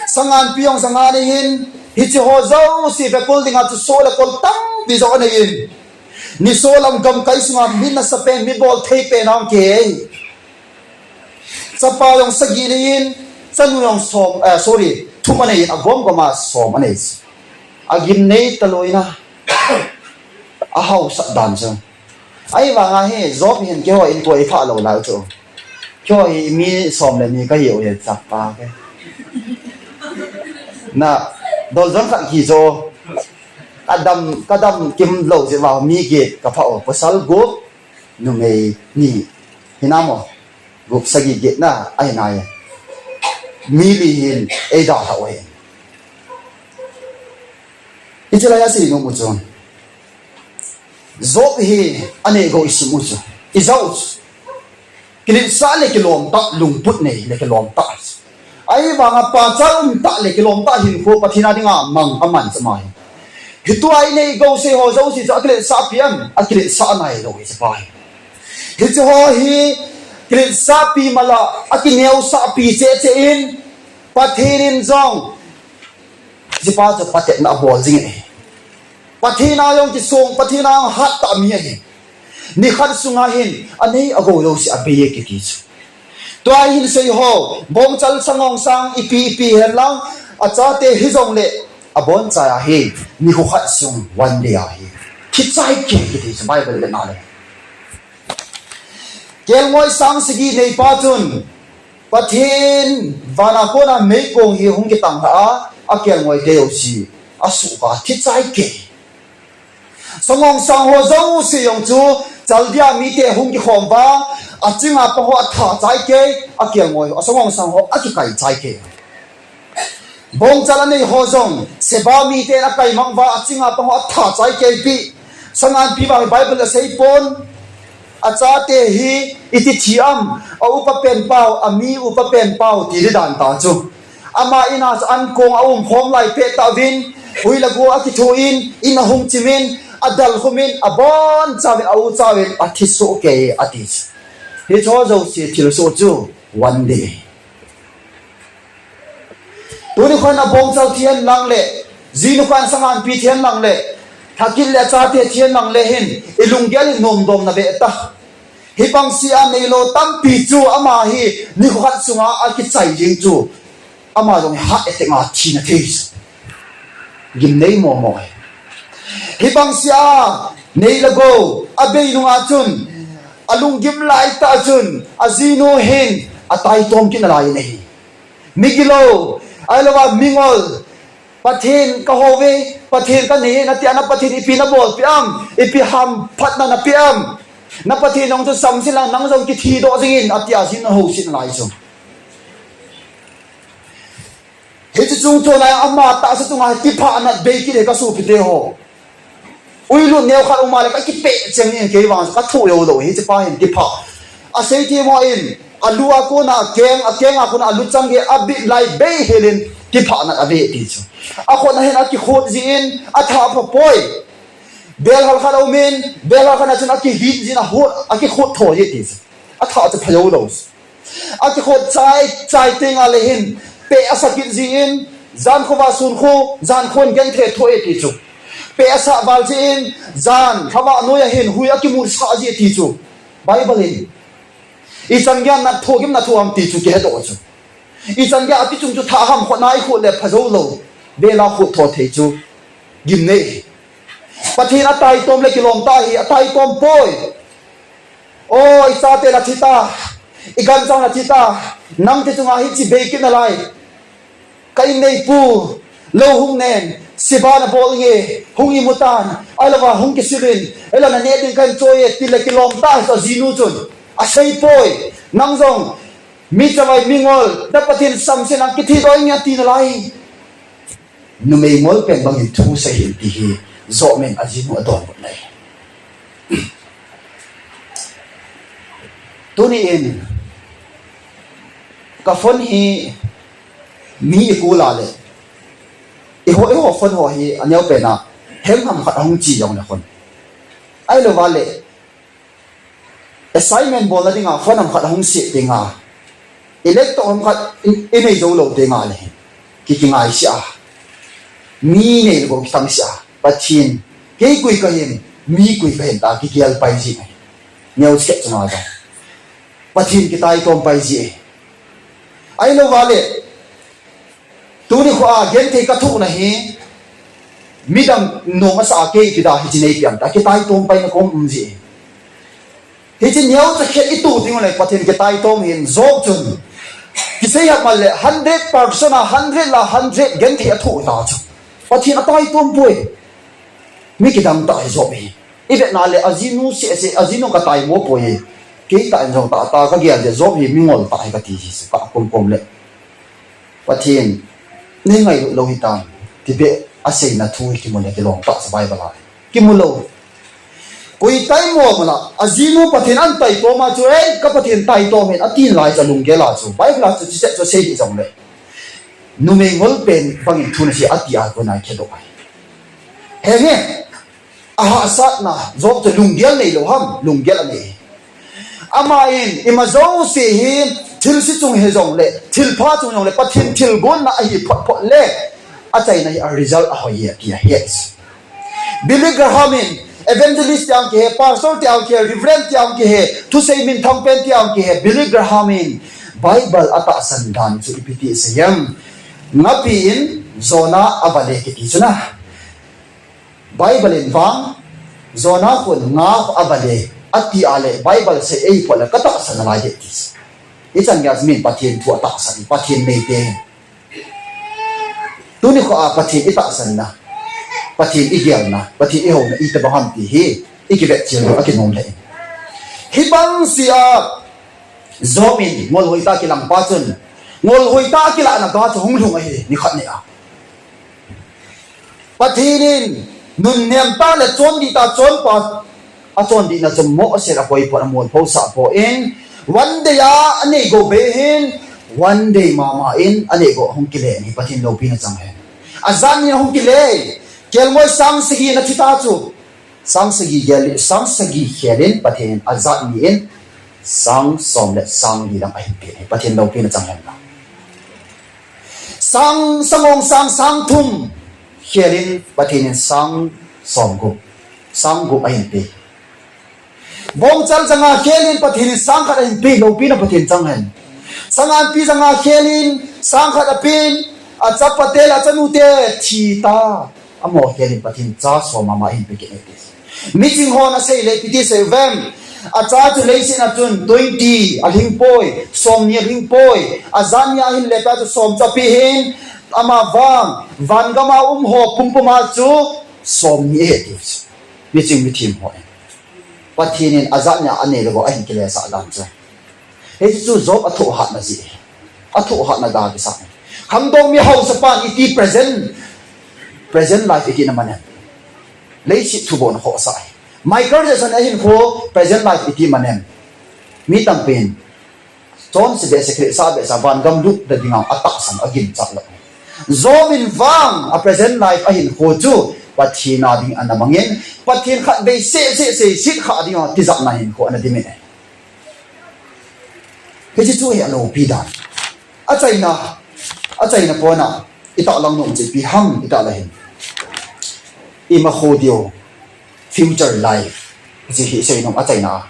Sanganpi jong ja nga nei hin, hiche ho jouse vekol dinga chu sol le kol tampi jong anei in, nisolam gamkai sunga mi nasapen, mi bolthei pen a hung kihe ahi. Chapa jong sagi anei in, chanu jong som, eh, sorry, thum anei in, agom gom a som anei. Agim nei talou in a, ahaosat dan chu. Ahivanga hi Job hin keiho in tua iphah lou lai chu. Keiho hi mi som le ni kahiu e, chapa kei. Na, dol jong khat kijo. Kadam, kadam kimlou jeh uva mi get kaphah u, pasal gup, numei ni. Hinam o, gup sagi get na ahi nai. Mi li hin eidalhah u ahi. Hiche laiya sei nom u chu, Job hi anei gou isim u chu, ijah u chu, kiletsah le kilom tah, lungput nei le kilom tah. Ahivanga pachat um tah le kilom tah hinkho Pathen a dinga mang aman chu ama hi. Hitua inei gou sei ho jouse chu akiletsahpi am? Akiletsah nailou hichepa hi. Hiche ho hi kiletsahpi mala akineosahpi cheh cheh in, Pathen in jong hichepa chu patepna abol jing e. Pathen a jong kisong, Pathen a jong hat tah mi ahi. Nikhat sunga hin anei agou jouse abei e kiti chu. Tua hin sei ho, bongchal sangong sang ipi ipi hen lang, achate hijongle, abonchai a hi, nikho khat sung, one day a hi, thi chai kei kiti chu Bible le na le. Kelngoi sang sagi neipa chun, Pathen vana kona meikong hi hung kitang lhah a, akelngoi te jouse asuh uva thi chai kei. Sangong sang ho jouse jong chu Chaldea mite hung kikhom uva, achinga pang ho atha chai kei, akelngoi ho, asangong sang ho akikai chai kei. Bongchal anei ho jong Sheba miten akaimang uva, achinga pang ho atha chai kei pi. Sanganpi vang Bible asei pon. Achate hi iti thi am? A upa pen pau, ami upa pen pau ti di dan ta chu. Ama in a chu ankong aumkhom lai pet tauvin, ui le go akithu in, in ahung chim in, adalkhum in, abonchauvin, a-u chauvin, athisoh kei, ati. Hicheho jouse thilsoh chu one day. Tuni khan abongchal thihen lang le, jinu khan sanganpi thihen lang le, thakit le achate thihen lang le hin, ilunggel in nomdom na ve ta. Hibang sea neilou tampi chu ama hi nikho khat sunga akichai jing chu, ama jong heart attack a thina thei chu. Gimnei momo hi. Hibang sea neilou go, abei nunga chun, alunggim laitah chun, ajinu hin ataitom kit nalai ahi. Migilou, ahilouva mingol, Pathen kahouve, Pathen kanei, natia na Pathen ipi nabolpeh am, ipi hamphatna napeh am. Na Pathen jong chu samsen lang nang jong kithidoh jingin, atia jinu houset nalai chu. Hiche chungchon a ama tahsa chunga kiphah nat bei kit e kasopite ho. Uilut neo khat um a le kakipeh cheng in kei vang chu kathoh joulou, hichepa hin kiphah. Asei themmo in, alu a kona akeng, akeng a kona alu chang gei abit lai bei helin kiphah nat ave ti chu. Akhut a hin akikhut jin, atha apha poi. Belhal khat a um in, belhal khat a chun akihit jin, akhut, akikhut tho ji ti chu. Atha chu pha joulou. Akikhut chai, chai tenga le hin, peh asah kit jin, jan khovah sun kho, jan kho in genthei thoh e ti chu. Peh asah val jin, jan khovah noiya hin, hui akimutsah ji ti chu. Bible in. Ichan geiya nathoh gim nathoh ham ti chu kihedoh chu. Ichan geiya akichung chu thah ham khut na ikhut le pha joulou. Bela khut tho thei chu. Gimnei. Pathen ataitom le kilom tah ahi, ataitom poi. O, ichate nathi ta, iganchau nathi ta, nangte chunga hiche bei kit nalai. Ka inneipu, lou hung nen, siba nabol nge, hung imu tan, ahilouva hung kisil in, ahilou naneh ding kahin choi e, tile kilom tah ahi ajinu chun. Asei poi, nang jong, mi chavai mingol, na Pathen samsen lang kithidoh inge ati nalai. Numei ngol pen bangin thu sei hih in ti hi Job in ajinu adonbut ahi. Tuni in ka phone hi mi i call a le, eiho, eiho phone ho hi aneo pen a heng ham khat ahung che jong le khun. Ahilouva le, assignment bolna dinga phone ham khat ahung set tenga, i laptop ham khat i, i nei jou lou tenga le hin, ki, kingaisih a, mi nei le bou kitang sih a, Pathen, kei koi kahin, mi koi kahin tia kigel pai ji ahi. Neocha khat chunga jong Pathen kitaitom pai ji ahi. Ahilouva le, tuni kho a genthei kathohna hi, midang nom asa a kei kida hiche neipi ham tia kitaitom paina kom um ji. Hiche neocha khat i toh ding u le Pathen kitaitom hin Job chun, kisei hah mal le hundred percent a hundred la hundred genthei athoh ta chu, Pathen ataitom poi. Mi kidang tah ahi Job hi. I vetna le ajinu seh seh, ajinu kataimo poi. Kei tah in jong tah tah kagel jeh Job hi mingol tah ahi kati ji chu ka kom kom le. Pathen, nei ngailut lou hitam, ti beh aseina thu hi kimu le kilom tah chu Bible a. Kimu lou. Koi taimo mala, ajinu Pathen ahin taitom a chu, ei, ka Pathen taitom in, ati nalai chu alunggel a chu. Bible a chu, chuche chu asei hih jong le. Numei ngol pen bangin thu nasei ati a kona kidoh ahi. Henge, ahahsatna, Job chu lunggel neilou ham, lunggel anei. Ama in, ima jouse hi, thilse chung hijong le, thilpha chung jong le, Pathen thilgonna ahi phot phot le, achaina hi a result ahoi e, ati ahi. Billy Graham in, evangelist tia kihe, pastor tia kihe, reverend tia kihe, thusei minthang pen tia kihe, Billy Graham in, Bible atahsan dan chu ipi ti asei em. Ngapi in, Jonah avale kiti chu na. Bible in vang, Jonah khun nga avale, ati a le, Bible sei ei phot le, katahsan nalai ding ti. Ichan geiya min Pathen thu atahsan, Pathen neite. Tuni kho a Pathen itahsanna, Pathen igelna, Pathen ihouna, itobang ham ti hi, ikivet chil diu akinom le. Hibang sea, Job in, ngolhoi tah kilang pa chun, ngolhoi tah kilahna pa chu hung lhung ahi, nikhat ni a. Pathen in nunnem tah le chondih tah chonpha, achondihna chu mohseh a koi pon, amol phosah poi, one day a anei go be hin, one day mama in anei go hung kile in hi Pathen loupina chang hen. Ajat ni a hung kile, kelngoi sang sagi na thi ta chu. Sang sagi gel, sang sagi khelin Pathen in ajat ni in sang som le sang li lang ahin pe. Pathen loupina chang hen lang. Sang, sang ong sang, sang thum khelin Pathen in sang som gup, sang gup ahin pe. Bongchal janga khelin Pathen in sang khat ahin pe, loupina Pathen chang hen. Sanganpi janga khelin sang khat apen, achapate le achanute thi ta. Amaho khelin Pathen cha som mama ahin pe kit e ti. Miching hon asei le ipi ti sei uvem. Acha chu leiset a chun twenty alhing poi, som ni alhing poi. Ajat ni ahin le pa chu som chu ape hin, ama vang, van gam a um ho pumpum a chu som ni ahi ti. Miching mithem ho. Pathen in ajat ni a anei le bou ahin kilesah dan chu. Hichu Job athohhatna jeh. Athohhatna ga kisah. Khangdong mi haosapan iti present, present life iti na man em. Leiset thubon khohsah. Michael Jackson ahinkho present life iti man em. Mi tampin chonse behseh, khrihsah behseh, van gam lut na dinga atahsan, aginchat lou. Job in vang a present life ahinkho chu Pathen a ding ana mangin, Pathen khatvei seh seh seiset kha dinga tijatna hinkho ana dimin e. Hiche chu hi aloupi dan. Achaina, achaina pona, itahlang nom chu ipi ham, itahlang hin. Ima kho diu, future life. Hiche hi seinom achaina.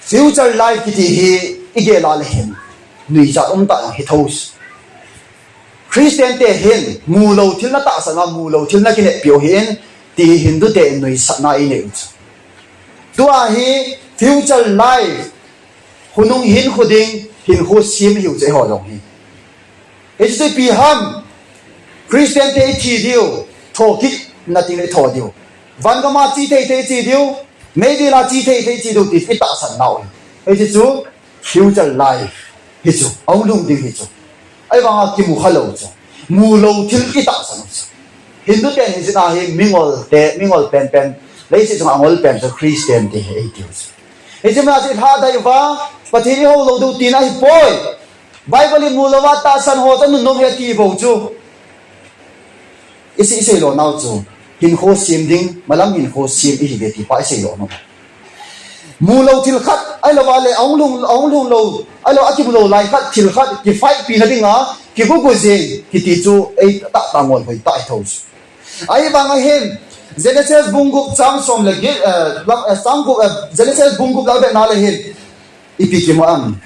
Future life kiti hi igel a le hin. Nuijat umtah jong hithou. Christian te hin, mulou thil natahsan a, mulou thil nakineppiu hin, ti Hindu te in nuisatna inei u chu. Tua hi future life, khonung hinkho ding, hinkho sem ihiu chu eiho jong hi. Hiche chu ipi ham, Christian te ithi diu, thokit na ting le tho diu. Van gam a che thei thei che diu, meidil a che thei thei che diu ti itahsan nau hi. Hiche chu future life hichu, ahung lhung ding hichu. Ahivanga kimu khalou chu. Mulou thil itahsan u chu. Hindu ten hiche na hi mingol te, mingol penpen, leiset chunga angol pen chu Christian te hi eitiu chu. Hiche ma chu ilhadai uva, Pathen ihou lou diu tina ahipoi. Bible in mulouva tahsan ho chu nunnom ahi ti bou chu. Isei, isei lou nau chu, hinkho sem ding, malam hinkho sem ihiuve ti pa isei lou nau. Mulou thil khat, ahilouva le, ahung lhung, ahung lhung lou, ahilou, akimu lou lai khat, thil khat, kifaipina dinga, kigugu jeng, kiti chu, eitahtah ngol hoitah ahi thou chu. Ahivanga hin, Genesis bung gup chang som le get, eh, lam, eh, chang gup, eh, Genesis bung gup la bena le hin, ipi kimu am.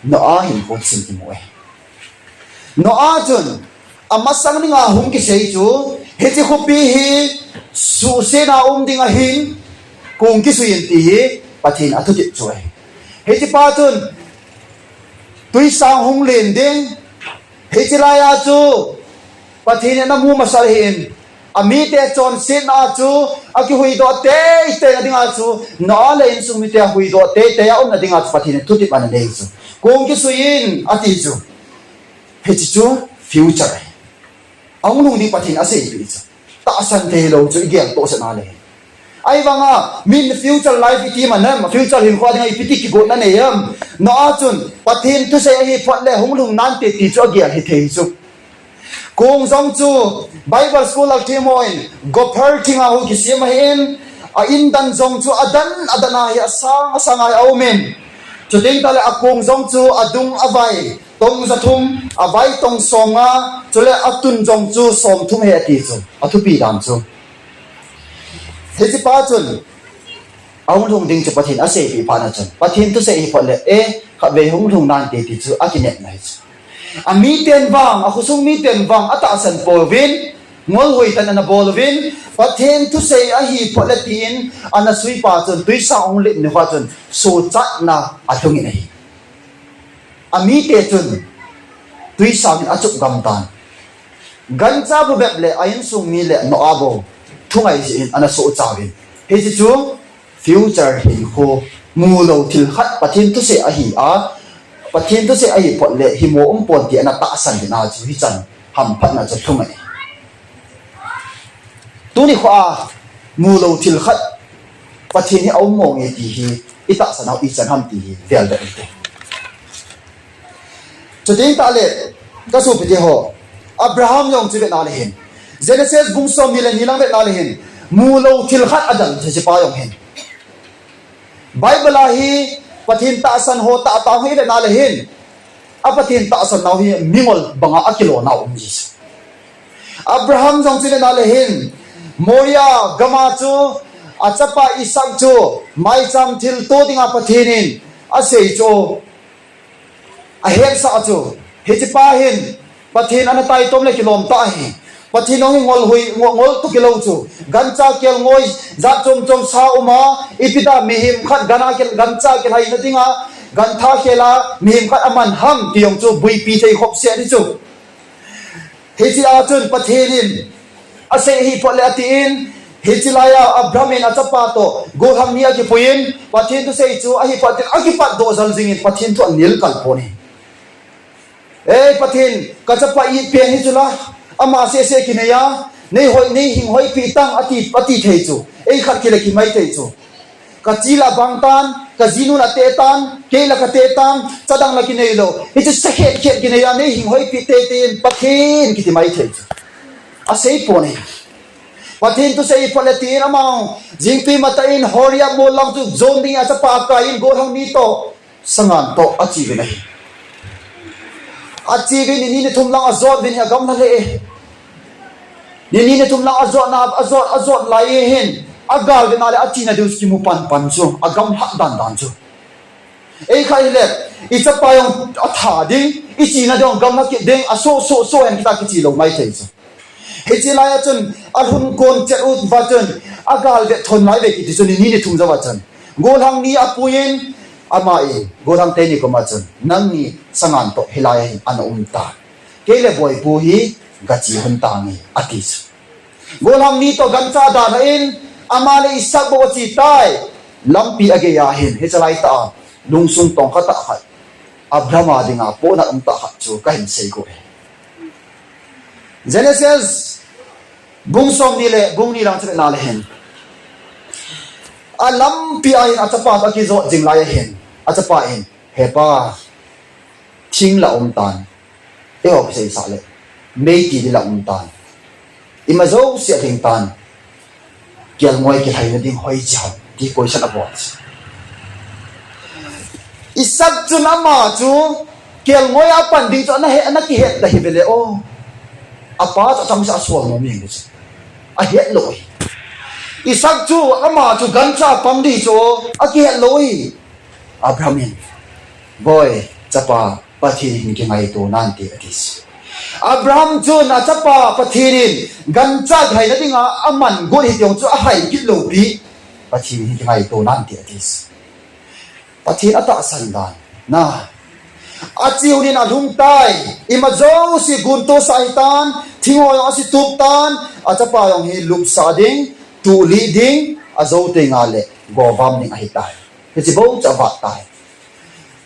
Noah hinkho chun kimu e. Noah chun, amasang dinga hung kisei chu, hiche khopi hi suhsetna um ding ahin, kong kisui in ti hi, Pathen in athutep chu ahi. Hiche pa chun, twisang hung len ding, hiche laiya chu, Pathen in ana mu masa ahin, amite chonsetna chu, akihuhdoh teitei na dinga chu, Noah le insung mite ahuhdoh teitei a umna dinga chu, Pathen in thutep ana nei chu. Kong kisui in, ati chu. Hiche chu future ahi. Ahung lhung ding Pathen in aseipeh chu. Tahsan thei lou chu igel tohsah na le. Ahivanga, min future life iti man em, future hinkho dinga ipi ti kigotna nei em. Noah chun, Pathen thusei ahi phot le hung lhung nante ti chu agel hithei chu. Kong jong chu Bible scholar them hon gopher thinga hu kisem ahin, a indan jong chu adan adan a hi asang asang a aumin. Chuteng tale akong jong chu adung avai tong jathum, avai tong somnga, chule atun jong chu somthum ahi ati chu. Athupi dan chu. Hiche pa chun, ahung lhung ding chu Pathen in aseipeh phat na chun, Pathen thusei ahi phot le, eh, khatvei hung lhung nante ti chu akinepna ahi chu. Amiten vang, akhosung miten vang, atahsan pouvin, ngol hoitah in ana bol uvin, Pathen thusei ahi phot le tin, ana sui pa chun, twisang hung len nikho chun, sochatna alhung in ahi. Amite chun, twisang in achup gam tan. Gancha bu bep le a insung mi le Noah bou thungai jeh in ana sohcha uvin. Hiche chu future hinkho, mulou thil khat Pathen thusei ahi a, Pathen thusei ahi phot le himo um pon ti ana tahsan ding a chu hichan hamphatna chu lhung ahi. Tuni kho a mulou thil khat Pathen hi aum mong e ti hi itahsan nau ichan ham ti hi velvet inte. Chuteng tale, ka sopite ho, Abraham jong chu vena le hin. Genesis bung somni le ni lang vetna le hin, mulou thil khat adal thei pa jong hin. Bible a hi Pathen tahsan ho tahtah hi vetna le hin, a Pathen tahsan nau hi mingol banga akilona um ji. Abraham jong chu vetna le hin, Moria gama chu achapa Isaac chu maicham thilto dinga Pathen in asei chu, ahetsah chu, hiche pa hin Pathen ana taitom le kilom tah ahi. Pathen jong hi ngol hui, ngol, ngol toh kilou chu. Gancha kelngoi jat chom chom sa uma, ipi da mihem khat gana kel, gancha kelhaina dinga, gantha khela mihem khat aman ham ti jong chu buipi thei khop se ni chu. Hiche a chun Pathen in asei hi phot le atin, hiche lai a Abraham in achapa toh gollhang ni akipuiyin, Pathen thusei chu ahi phot le atin akipat doh jal jingin Pathen thu anel kal pon ahi. Ei Pathen, kachapa ipen hi chu la, ama sese kinei a, nei hoi, nei hing hoipi tang ati, ati thei chu. Ei khat kile kimai thei chu. Kachi la bang tan, kajinu la te tan, kei la kate tan, chadang la kinei lou. Hichu sakhet khet kinei a nei hing hoipi teitei in Pathen kiti mai thei chu. Asei pon ahi. Pathen thusei phot le tin ama jingpi matah in Horia mol lang chu jon ding a achapa akaiyin gollhang ni toh, sangan toh ache uvin ahi. Ache uvin ni ni ni thum lang ajot uvin ahi, agamla lheh e. Ni ni ni thum lang ajotna, ajot, ajot lai hin, agalvetna le achena diu kimu pan pan chu, agamlha dan dan chu. Ei khat hile, ichapa jong atha ding, ichena ding gamlha kit ding, aso so so hen kita kiche lou mai thei chu. Hiche lai a chun, alhun kon chet uva chun, agalvet thon lai ve kiti chu ni ni ni thum jou a chun, gollhang ni apuiyin, ama in gollhang teni koma chun, nangni sangan toh hilai a hin ana um ta. Kei le boipu hi gache hon tange, ati chu. Gollhang ni toh gancha dalhan, ama le Isaac bou ache tai. Lampi agei a hin, hiche lai tah a, lungsung tongkha tah khat, Abraham a dinga pohnat um tah khat chu kahin sei got e. Genesis bung somni le bung ni lang chu vetna le hin, alampi a hin achapa toh akijot jing lai a hin, achapa in, He pa, thing la um tan, eiho kiseisah le, mei ti ding la um tan, ima jouse alhing tan, kelngoi kilhaina ding hoiche ham, ti question abol. Isaac chun ama chu kelngoi a pan ding chu ana he, ana kihet ta hi vele o. Apa chu achang se asol nom jeng chu. Ahet lou hi. Isaac chu ama chu gancha pang ding chu akihet lou hi. Abraham in, Boi, chapa, Pathen hin kingaito nante, ati. Abraham chun achapa Pathen in gancha kilhaina dinga aman got hi ti jong chu ahai kit lou pi. Pathen hin kingaito nante, ati. Pathen atahsan dan. Na. Ache hon in alhung tai. Ima jouse gunto sah hitan. Thingho jong asutup tan. Achapa jong hi lupsah ding, tuhlih ding, ajou teng le govam ding ahitai. Hiche bou chu avat tai.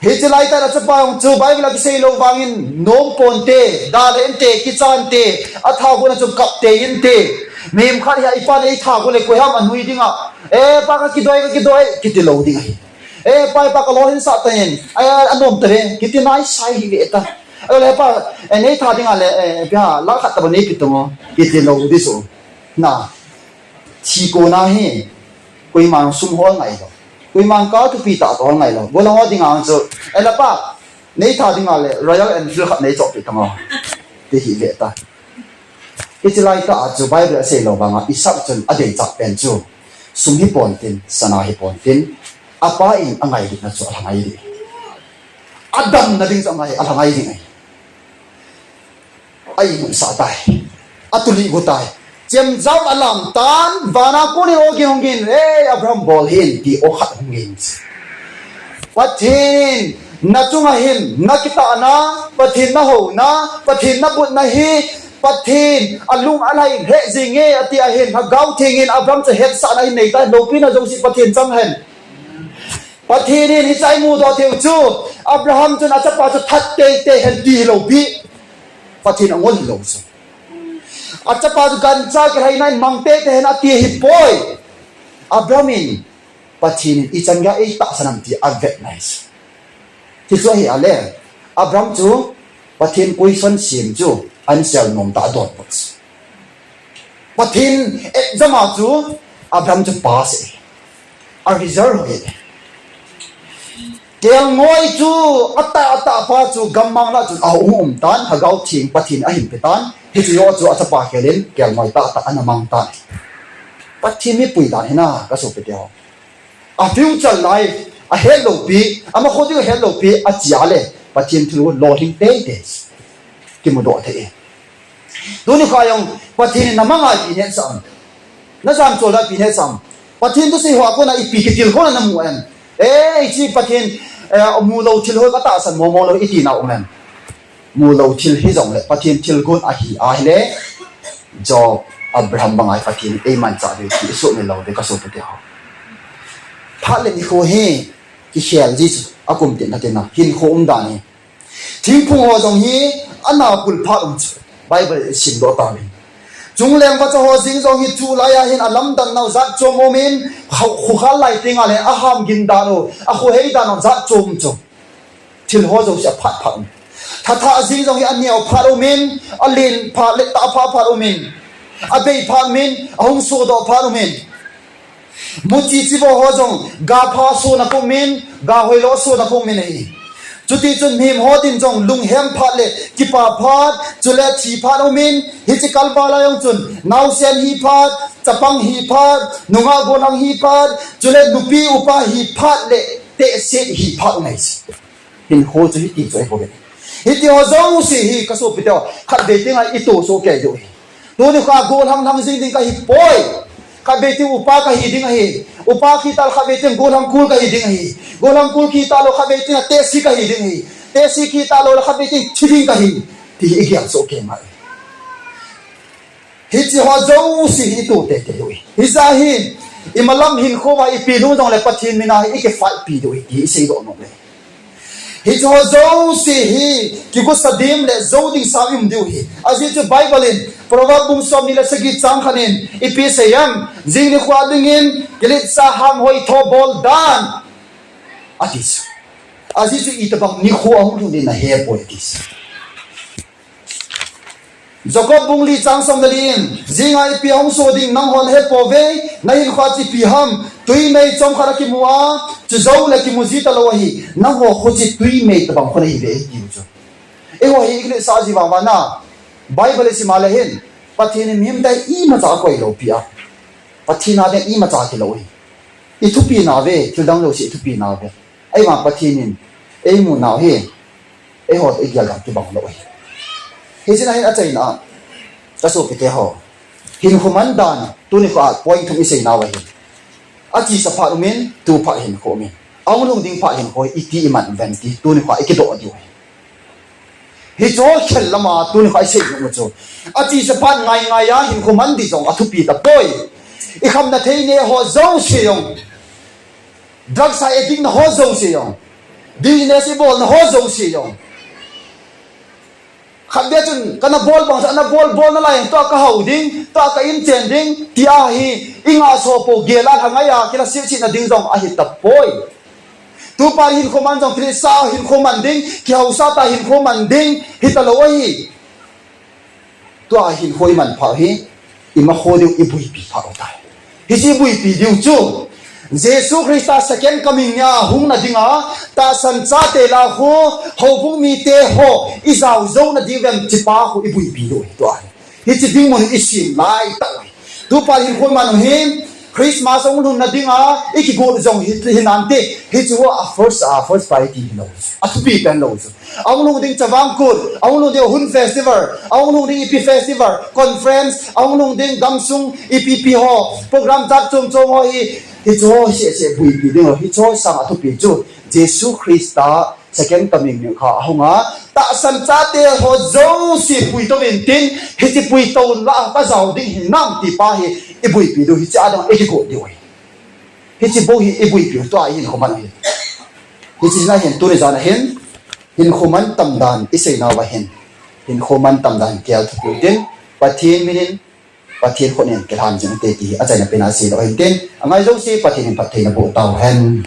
Hiche lai tah a achapa jong chu Bible a kisei lou vangin nom ponte, dalhah inte, kichan te, atha gon a chu kap tei inte. Mihem khat hi a ipa in eitha gon le koi ham anui dinga, E pa, kakidoi, kakidoi, kiti lou ding ahi. E pa, e pa, kalolhin sah tan, e, anom tave, kiti nai sai hi ve ta. Ahilou le pa, e, neitha dinga le, e, pia, lakh khat tobang neipe tang o, kiti lou ding chu. Na. Thi kona hi, koiman sum hol ngai lou. Koiman car thupi tah hol ngai lou. Gollhang ho dinga chu, e la pa, neitha dinga le Royal Enfield khat neichohpeh tang o, ti hi ve ta. Hiche lai tah a chu Bible a asei lou vanga Isaac chun adeichah pen chu, sum hi pontin, sana hi pontin, apa in angailutna chu alha ngai ding. Adamna ding chu angai, alha ngai ding ahi. A-imutsah tai. Atulih gu tai. Chemjam alam tan, vana kon in o gin hung gin, Ei, Abraham, bol hih in, ti o khat hung gin. Pathen in, na chunga hin, na kitahna, Pathen na houna, Pathen na butna hi, Pathen, alung alhai in, heh jing e, ati ahin, Lhagao Theng in, Abraham chu hetsahna ahin nei tai, loupina jouse Pathen chang hen. Pathen in hiche a imudoh theiu chu, Abraham chun achapa chu that teitei hen ti hilou pi. Pathen angol hilou chu. Achapa chu gancha kilhaina in mang teitei hen ati ahipoi. Abraham in Pathen in ichan geiya eitahsan ham ti avet nai chu. Hichu ahi a le, Abraham chu Pathen question sem chu answer nom tah adon poi chu. Pathen exam a chu Abraham chu pass e. A result ho e. Kelngoi chu atah atah pa chu gammang lah chun ahung um tan, Lhagao Theng Pathen ahin pe tan. Hiche ho chu achapa khel in kelngoi tah tah ana mang tan. Pathen mipui dan hina, ka sopite ho. A future life ahet lou pi, ama kho ding ahet lou pi, achi a le Pathen thilgon lolhing teitei kimudoh thei e. Tuni kha jong Pathen in na manga ipi nehsah am, na jamchol dan ipi nehsah am, Pathen thusei ho a kona ipi kitilkhouna namu em? Eh, hiche Pathen, eh, mu lou thil ho katahsan momo lou iti na um em? Mu lou thil hijongle Pathen thilgon ahi ahile, Job, Abraham banga Pathen in eimanchah diu ti isuhmil lou ding, ka sopite ho. Phat le nikho hi kikhel ji chu akum tin na tin na, hinkho umdan hi. Thingphung ho jong hi ana pul phat um chu Bible in simdoh tauvin. Chungleng vacha ho jeng jong hi tulai a hin alamdan nau jat chom um in, khu-, khukhal lai tenga le aham gin dan u, akhohei dan u jat chom chu. Thil ho jouse aphat phat um. Thatha jeng jong hi aneo phat um in, alen phat le tah phat phat um in, abei phat um in, ahung sodoh phat um in. Muchi chivo ho jong ga pha sona kum in, ga hoilo sona kum in ahi. Chutichun mihem ho din jong lunghem phat le kipa phat, chule thi phat um in, hiche kalval a jong chun naosen hi phat, chapang hi phat, nungah gollhang hi phat, chule nupi upa hi phat le tehse hi phat um ahi. Hinkho chu hiti chu ahi bou ve. Hiti ho jouse hi ka sopite ho, khatvei tenga itoh soh kei diu ahi. Tuni kha gollhang lhang jing ding kahi poi. Khatvei teng upa kahi ding ahi. Upa khel tah le khatvei teng gollhang kul kahi ding ahi. Gollhang kul khel tah lou khatvei teng a tehse kahi ding ahi. Tehse khel tah lou le khatvei teng thi ding kahi. Ti hi igel soh kei ngai. Hiche ho jouse hi itoh teitei diu ahi. Hijeh hin, imalam hinkho a ipi lhung jongle Pathen mina hi ikifight pi diu ahi ti hi iseidoh nom e. Hiche ho jouse hi kigosa dem le jou ding sa um diu ahi. Ajeh chu Bible in Proverb bung somni le sagi chang khat in ipi asei em? Jing nikho dingin kiletsah ham hoitho bol dan, ati chu. Ajeh chu itobang nikho ahung lhung ding nahe poi ati chu. Jacob bung li chang som le li in, jinga ipi ahung so ding nanghon hepouve, nahinkhoa chu ipi ham, twi mei chomkhat akimu a, chujou le kimu ji talou ahi, nangho khu chu twi mei tobang khu nahiuve, atiu chu. Eiho hi ikinuisat ji vang vang a, Bible isim a le hin, Pathen in mihem te imacha akoilou pi a, Pathen a ding imacha kilou ahi. Ithupi nauve, thildang jouse ithupi nauve. Ahivang Pathen in eimu nau hi, eiho toh igel dan kibang lou ahi. Hiche a hin achaina a, ka sopite ho, hinkho man dan, tuni kho a point thum isei nauva hin, achesa phat umin, tu phat hinkho umin, ahung lhung ding phat hinkho hi iti iman uvem ti tuni kho a ikidoh diu ahi. Hiche ho khel lama tuni kho a isei nom u chu, achesa phat ngai ngai a hinkho man ding jong athupi tapoi. Ikhamna thei neh ho jouse jong, drugs a addict na ho jouse jong, business ibolna ho jouse jong, khatvei chun kana bol bang chu ana bol bol nalai, tua kahao ding, tua ka inchen ding tia hi ingah so pou gel a lhangai a kilaset set na ding jong ahi tapoi. Tupa hinkho man jong kiletsah hinkho man ding, kihaosah tah hinkho man ding hitalou ahi. Tua hinkho iman phat u hi, imakho diu ibuipi phat u tai. Hiche ibuipi diu chu Jesu Christa second coming nia hung na dinga tahsan chate lah khu houbung mite ho ijao jou na diu vem ti pa khu ibuipi diu ahi tua hi. Hiche ding mun isem lai tah u ahi. Tupa hinkho iman u hi Christmas ahung lhun na dinga ikigot jong hi, hinante, hiche ho a first, a first priority hilou chu, athupi pen lou chu. Ahung lhung ding Chavang Kut, ahung lhung ding Hun Festival, ahung lhung ding ipi festival, conference, ahung lhung ding gamsung ipi ipi ho program jat chom chom ho hi, hiche ho seh seh buipi ding lou, hiche ho sang athupi chu Jesu Christa second coming nikho ahung a, tahsan chate ho jouse puitou vin tin, hiche puitou lah a kajao ding hinam ti pa hi ibuipi diu, hiche a ding ikigot diu ahi. Hiche bou hi ibuipi u tua hinkho man u hi. Hiche na hin tuni jan a hin hinkho mantam dan isei nauva hin, hinkho mantam dan gel thupi u tin, Pathen min in, Pathen khut in kilhan jing u hite ti hi achaina pen a seidoh u ahin tin, angai jouse Pathen in phatthei naboh tauhen.